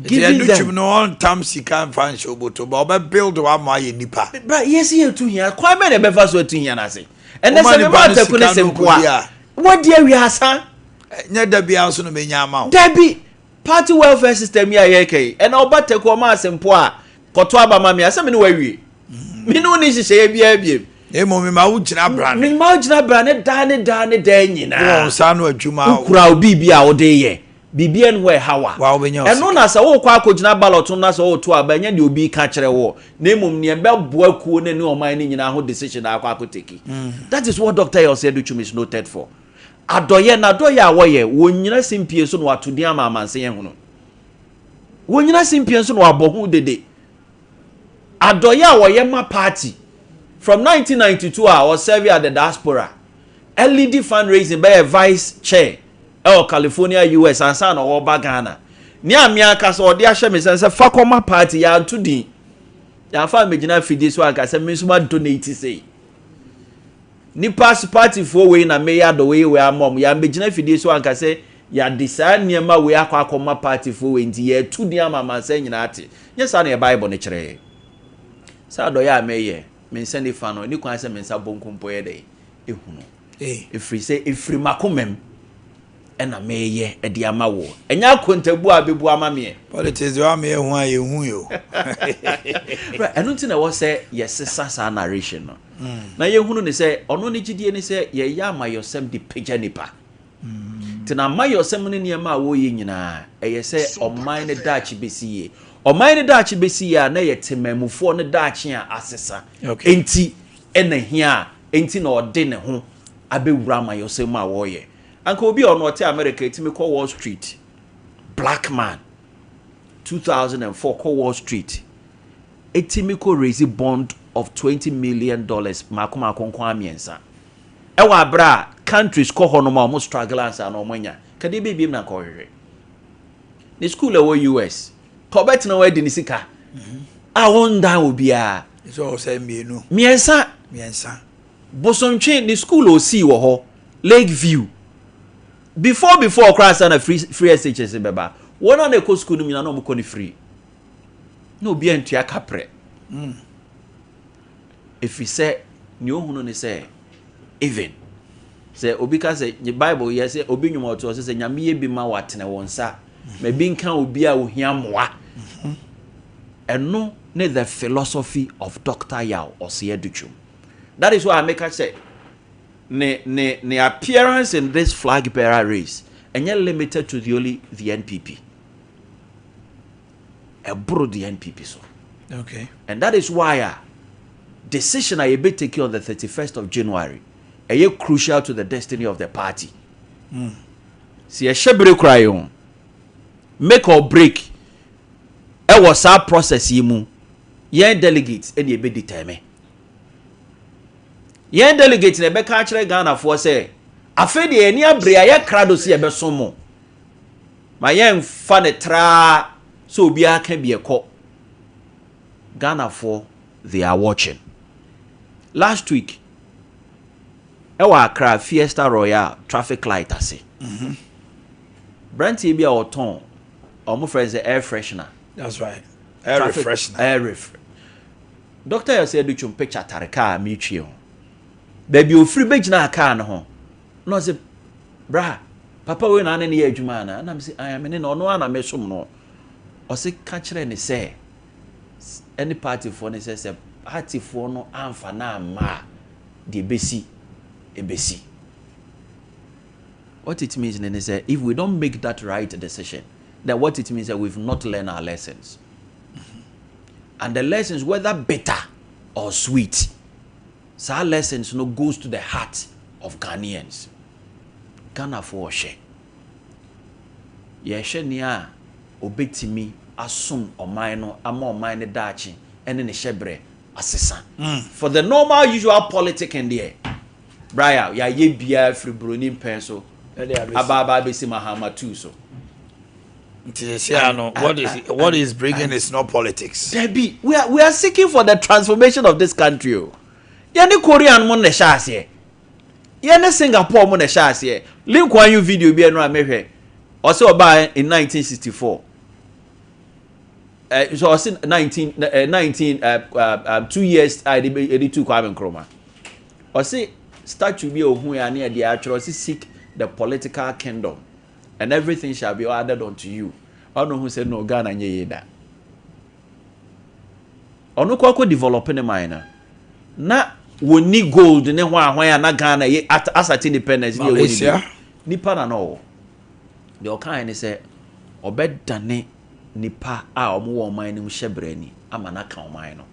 Giving them. no ɔntam sika nfa nhyɛ oboto ba ɔbɛ build wa ma ayɛ nipa. Bra yɛsi yɛ tu hia kwan bɛ na ɛbɛfa so atu hia n'ase. Ɛnɛ sɛ mɛma ataku ne se mpoa. Wadi awia asa. Nyɛ dabi aso no menya ama wo. Dabi. Party welfare system yi a yɛreka yi, ɛna ɔba tɛku ɔma asempo a, kɔto aba ma me a, sɛ me ne wo awie. Me ne wo ni nhyehyɛeɛ biara biem. Na mmom mema wo gyina brane. Mema wo gyina brane daa ne daa ne daa nyinaa. Wɔ wo nsa ano adwuma. Wokura wo biribi a wode yɛ. Biribi ɛne hɔ ɛha wa. Wa wobɛnya wo sika. Ɛno na sɛ wokɔ akɔgyina ballot no na sɛ woreto aba ɛnyɛ deɛ obi reka kyerɛ woɔ na mmom deɛ ɛbɛboa kuo no ne ɔman no nyinaa ho decision na akɔ akɔ take. That is what Doctor Elsie Adutwum is noted for. Adɔeɛ, n'adɔeɛ a wɔyɛ, wɔnnyina simpie so na wɔato din ama amansan ahunu. Wɔnnyina simpie so na wɔabɔ ho dede. Adɔeɛ a wɔyɛ ma party from 1992 a ɔsɛve at the diaspora, ɛlidi fundraising bɛyɛ vice chair ɛwɔ California US ansa na ɔreba Ghana. Nea me ankasa ɔde ahyɛ me sɛ sɛ fa kɔma party yɛanto din. Yɛamfa ammɛgyina afidie so anka sɛ me nso ma donate sei. Nipa so party foɔ wei na meyɛ adɔwɔyɛ wei ama wɔn, yɛambɛgyina afidie so anka sɛ yɛade saa nneɛma wei akɔ akɔma party foɔ wei nti yɛreto din ama amansan nyinaa ate. Nyɛ saa na yɛ Bible no kyerɛ yɛn. Sɛ adɔeɛ a meyɛ, me nsa nifa no, ɛni kwan sɛ me nsa bonkum mpo yɛ dɛn? Ehunu. Ɛfiri sɛ ɛfiri m'akomam. ɛna meyɛ de ama woɔ. Ɛnyɛ akontabuo a bɛbu ama meɛ. Politics deɛ wama yɛhu a yɛhu yi o. Right, ɛno nti na ɛwɔ sɛ yɛsesa saa narration no. Na yɛhunu ne sɛ ɔno ne gyidie ne sɛ yɛyɛ amayɔsɛm de pagya nipa. Nti na amayɔsɛm ne nneɛma a wɔyɛ nyinaa ɛyɛ sɛ ɔman no daakye bɛsi yie. Ɔman no daakye bɛsi yie a na ɛyɛ temanmufoɔ no daakye a asesa. Enti ɛna hia a enti na ɔde ne ho abɛwura amayɔsɛm mu a wɔyɛ. Anka obi a ɔno ɔte America etumi kɔ Wall Street, black man, 2004 kɔ Wall Street, etumi kɔ raise bond of 20 million dollars mako mako nko ara mmiɛnsa. Ɛwɔ abere a countries kɔ hɔ nom a wɔn struggle ansa na wɔn anya. Kadeɛ bɛɛ biem na nka ɔhwehwɛ. Ne school ɛwɔ US, ka ɔbɛtena hɔ adi ne sika a wɔndan obiara. Sɛ ɔsɛ mmienu. Mmiɛnsa. Mmiɛnsa. Bosontwe ne school a osii wɔ hɔ, Lake View. Before before koraa ansa na free free SHS bɛba, wɔn a na ɛkɔ school no nyinaa na wɔkɔ no free. Na obiara ntua kaprɛ. Mm. Ɛfiri sɛ nea ohunu ne sɛ even sɛ obi ka sɛ Bible yɛ sɛ obi nnwom ɔto ɔsɛ sɛ nyame yɛ bi ma watene wɔn nsa ma bi nka obi a ohia mmoa. Mm-hmm. Ɛno ne the philosophy of Dr. Yaw Osei Adutwum. That is why meka sɛ ne ne ne appearance in this flag bearer race ɛnyɛ limited to the only the NPP. Ɛboro the NPP so. Okay. And that is why a decision a yɛbɛ take on the 31st of January ɛyɛ crucial to the destiny of the party. Sɛ yɛhyɛ bere koraa yi ho make or break ɛwɔ saa process yi mu yɛn delegates ɛna ɛbɛ determine. Yɛn delegate na ɛbɛka akyerɛ Ghanafoɔ sɛ afei deɛ yɛn ani abere a yɛ krado sɛ yɛbɛsom mo. Ma yɛnfa no traa sɛ obiara ka bi ɛkɔ. Ghanafoɔ they are watching. Last week ɛwɔ Accra Fiesta Royale traffic light ase. Branteɛ bi a ɔtɔn wɔn frɛ no sɛ air freshener. That's right. Air refreshener. Air refresh. Doctor Yossi Adutwum picture tare kaa a meretwie ho. Baabi a ofiri bɛgyinaa kaa no ho na ɔse bra papa wei na ane ne yɛ adwuma anaa? Na mese ae me ne no ɔno ara na mesom no. Ɔse ka kyerɛ ne sɛ ɛne partyfoɔ no sɛ sɛ partyfoɔ no amfa no amma a deɛ ɛbɛsi ɛbɛsi. What it means ne ne sɛ if we don't make that right decision then what it means that we've not learned our lessons. And the lessons whether bitter or sweet saa lessons no goes to the heart of Ghanaians. Ghanafoɔ ɔhwɛ. Yɛhwɛ nea obetumi asom ɔman no ama ɔman no daakye ɛne ne hyɛbrɛ asesa. For the normal usual politicking deɛ, Brian, yɛayɛ biara firi Buroni mpɛn so aba aba abɛsi Mahama 2 so. Nti sɛsɛ ano, what is what is bringing is not politics. Dabi, we are we are seeking for the transformation of this country o. Yɛne Korean mo na ɛhyɛ aseɛ. Yɛne Singapore mo na ɛhyɛ aseɛ. Lee Kuan Yew video bi ɛno a mehwɛ. Ɔsɛ ɔbaa in 1964. Eh, so ɔsɛ 19 eh, 19 eh, uh, um, 2 years a yɛde yɛde tu Kwame Nkrumah. Ɔsɛ statue bi a ohun ya ne yɛde atwerɛ ɔsɛ seek the political kingdom and everything shall be added unto you. Ɔno ho sɛ no Ghana nyɛ yie da. Ɔno kɔ akɔ develop ne man no na wɔni gold ne ho ahwan a na Ghana yɛ asate independence ne yɛwɔ ne bi. Nipa na na ɔwɔ. Deɛ ɔkaeɛ ne sɛ ɔbɛdane nipa a wɔwɔ ɔman no mu hyɛbrɛ ani ama no aka ɔman no.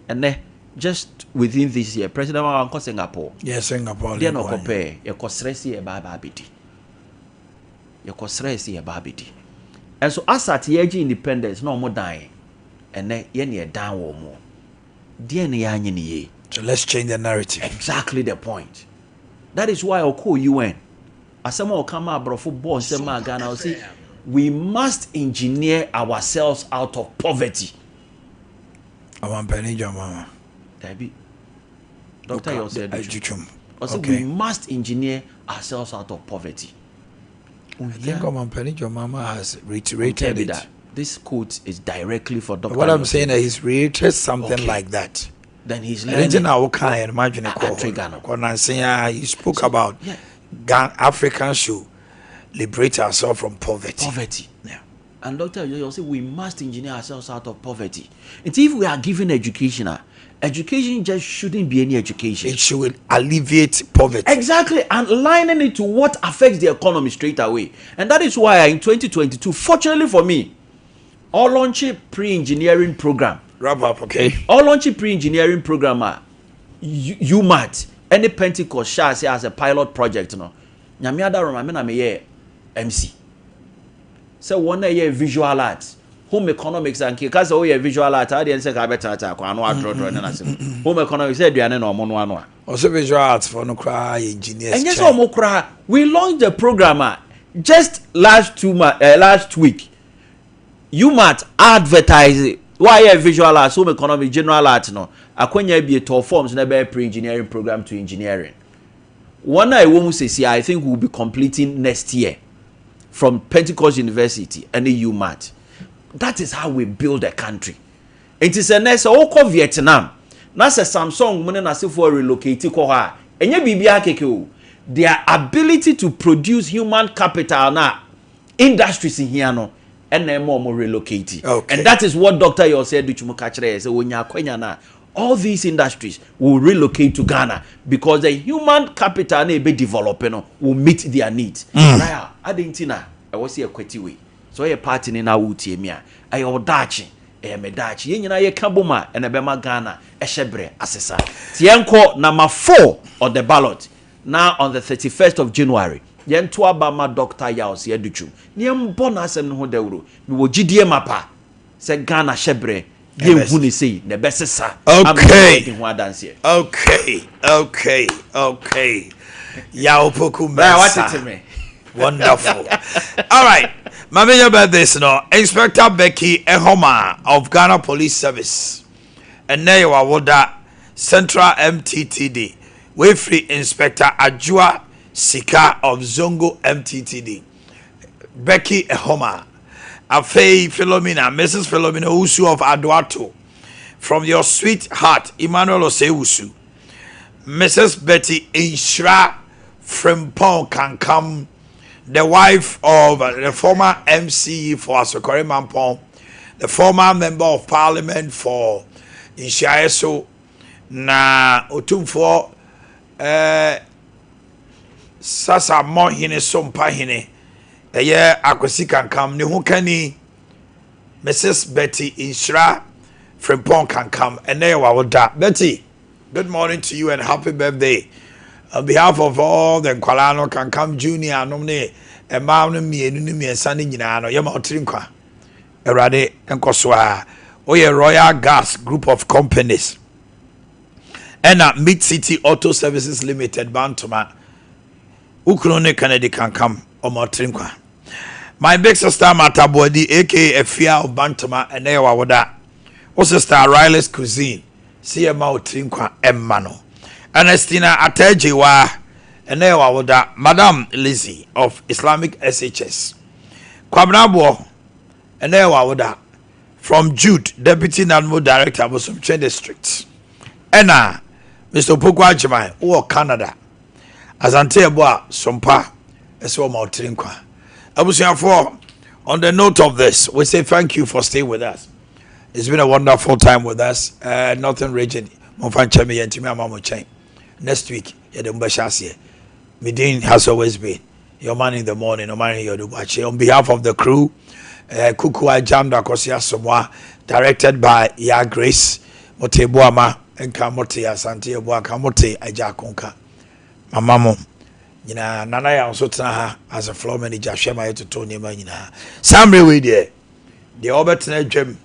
Ɛnɛ just within this year President Mahama wankɔ Singapore. Yeah, Singapore. Deɛ na ɔkɔpɛɛ yɛkɔsrɛ sɛ yɛba aba abɛdi. Yɛkɔsrɛɛ sɛ yɛba abɛdi. Ɛnso Asat yɛregye independence na wɔn dan yɛn. Ɛnɛ yɛn na yɛdan wɔn. Deɛn na yɛanyɛ no yie? So let's change the narrative. Exactly the point. That is why ɔkɔɔ UN. Asɛm a ɔka maa aborɔfo bɔɔ nsɛm maa Ghana ɔse we must engineer ourselves out of poverty. Ɔmampanin John Mahama. Dabi. Dr. Yaw Osei Adutwum. Ɔse we must engineer ourselves out of poverty. I think Ɔmampanin John Mahama has reiterated it. This quote is directly for Dr. What I'm saying is he's reiterated something like that. Then he's learning. Ɛnti na woka yɛn madwene kɔ hɔ. Kɔ he spoke about Africans should liberate ourselves from poverty. Poverty. Yeah. And Dr. Yoyo say we must engineer ourselves out of poverty. And if we are given education, education just shouldn't be any education. It should alleviate poverty. Exactly, and lining it to what affects the economy straight away. And that is why in 2022, fortunately for me, all launch pre-engineering program. Wrap up, okay. All launch pre-engineering program, UMaT, ɛne Pentecost hyɛ ase as a pilot project no. Nyame adaroma me na meyɛ MC. Sɛ wɔn a ɛyɛ visual art, home economics a nka sɛ woyɛ visual art adeɛ nsɛ ka bɛtenatena kwan ano adorɔdorɔ ne n'asɛm. Home economics sɛ aduane na ɔmo noa no a. Ɔsɛ visual arts fo no koraa yɛ engineers. Ɛnyɛ sɛ ɔmo koraa, we launched the program a just last two ma last week. UMaT advertise wɔayɛ visual arts, home economics, general art no akwanya ebie tɔɔ forms na ɛbɛyɛ pre-engineering program to engineering. Wɔn a ɛwɔ mu sisi I think we will be completing next year from Pentecost University ɛne UMaT. That is how we build a country. Nti sɛ nɛ sɛ wokɔ Vietnam na sɛ Samsung mu ne n'asefoɔ relocate kɔ hɔ a ɛnyɛ biribiara keke o. Their ability to produce human capital na industries hia no ɛna ɛma ɔmo relocate. And that is what Dr. Yaw Osei Adutwum ka kyerɛ yɛ sɛ wonya akwanya no a all these industries will relocate to Ghana because the human capital na ebe develop no will meet their needs. Right? Adi nti na ɛwɔ sɛ yɛkwati wei. Sɛ ɔyɛ party ni na wotie mi a ɛyɛ ɔdaakye ɛyɛ me daakye yɛn nyinaa yɛka bom a ɛna ɛbɛma Ghana ɛhyɛ berɛ asesa. Nti yɛnkɔ number 4 on the ballot na on the 31st of January yɛnto aba ma Dr. Yaw Osei Adutwum na yɛmbɔ n'asɛm no ho dawuro. Mewɔ gyidie mapa sɛ Ghana hyɛ berɛ Yɛnhu ne sei na ɛbɛsesa ama yɛadi ho adanseɛ. Okay, okay, okay. Yaw Poku Mensah. Wonderful. All right. My major birthdays no. Inspector Becky Ehoma of Ghana Police Service. And now you are Central MTTD. We free Inspector Ajua Sika of Zongo MTTD. Becky Ehoma. Afei Philomena, Mrs. Philomena Usu of Aduato. From your sweetheart, Emmanuel Osei-Usu. Mrs. Betty Inshra Frimpong Kankam, the wife of the former MCE for Asokore Mampong, the former member of parliament for Nhyiaeso, na Otumfoɔ eh, Sasa Mmɔhene Sompahene, ɛyɛ Akwasi Kankam, ne ho kani, Mrs. Betty Nhyira Frimpong Kankam, ɛnɛ yɛ w'awoda. Betty, good morning to you and happy birthday. On behalf of all the nkwadaa no, Kankam Junior nom ne mmaa no mmienu ne mmiɛnsa no nyinaa no, yɛma ɔtiri nkwa. Awurade nkɔ so a. Woyɛ Royal Gas Group of Companies ɛna Mid City Auto Services Limited Bantoma. Wo kunu ne Kennedy Kankam, ɔma ɔtiri nkwa. My big sister Martha Boadi aka Afia of Bantama, ɛnɛ yɛ w'awoda. Wo sister Riley's Cuisine, si yɛ ma wo tiri nkwa ɛmma no. Ernestina Atɛgyewa, ɛnɛ yɛ w'awoda. Madam Lizzie of Islamic SHS. Kwabena Aboɔ, ɛnɛ yɛ w'awoda. From Jude, Deputy NADMO Director, Bosomtwe District. Ɛna Mr. Opoku Agyeman, wowɔ Canada. Asante ɛbɔ a sompa ɛsɛ wɔma ɔtiri nkwa. Abusuafoɔ, on the note of this, we say thank you for staying with us. It's been a wonderful time with us. Northern region, momfa nkyɛn me yɛntumi ama mo nkyɛn. Next week, yɛde mo bɛhyɛ aseɛ. Me din has always been your man in the morning, Omari Yodubache. On behalf of the crew, Kuku Ajanda Kosi Asomoa, directed by Ya Grace, Mote Boama, Nka Mote Asante Eboaka, Mote Aja Konka. Mama mo, nyinaa, Nana ya nso tena ha as a floor manager, hwɛ ma yɛtoto nneɛma nyinaa. Saa mmerɛ wei deɛ, deɛ ɔbɛtena adwam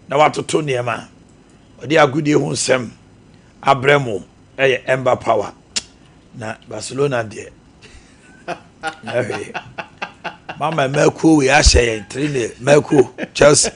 na watoto nneɛma, ɔde agodie ho nsɛm abrɛ mo ɛyɛ Ember Power. Na Barcelona deɛ, na hwee. Mama mmakuo wei ahyɛ yɛn 3-0, mmakuo, Chelsea.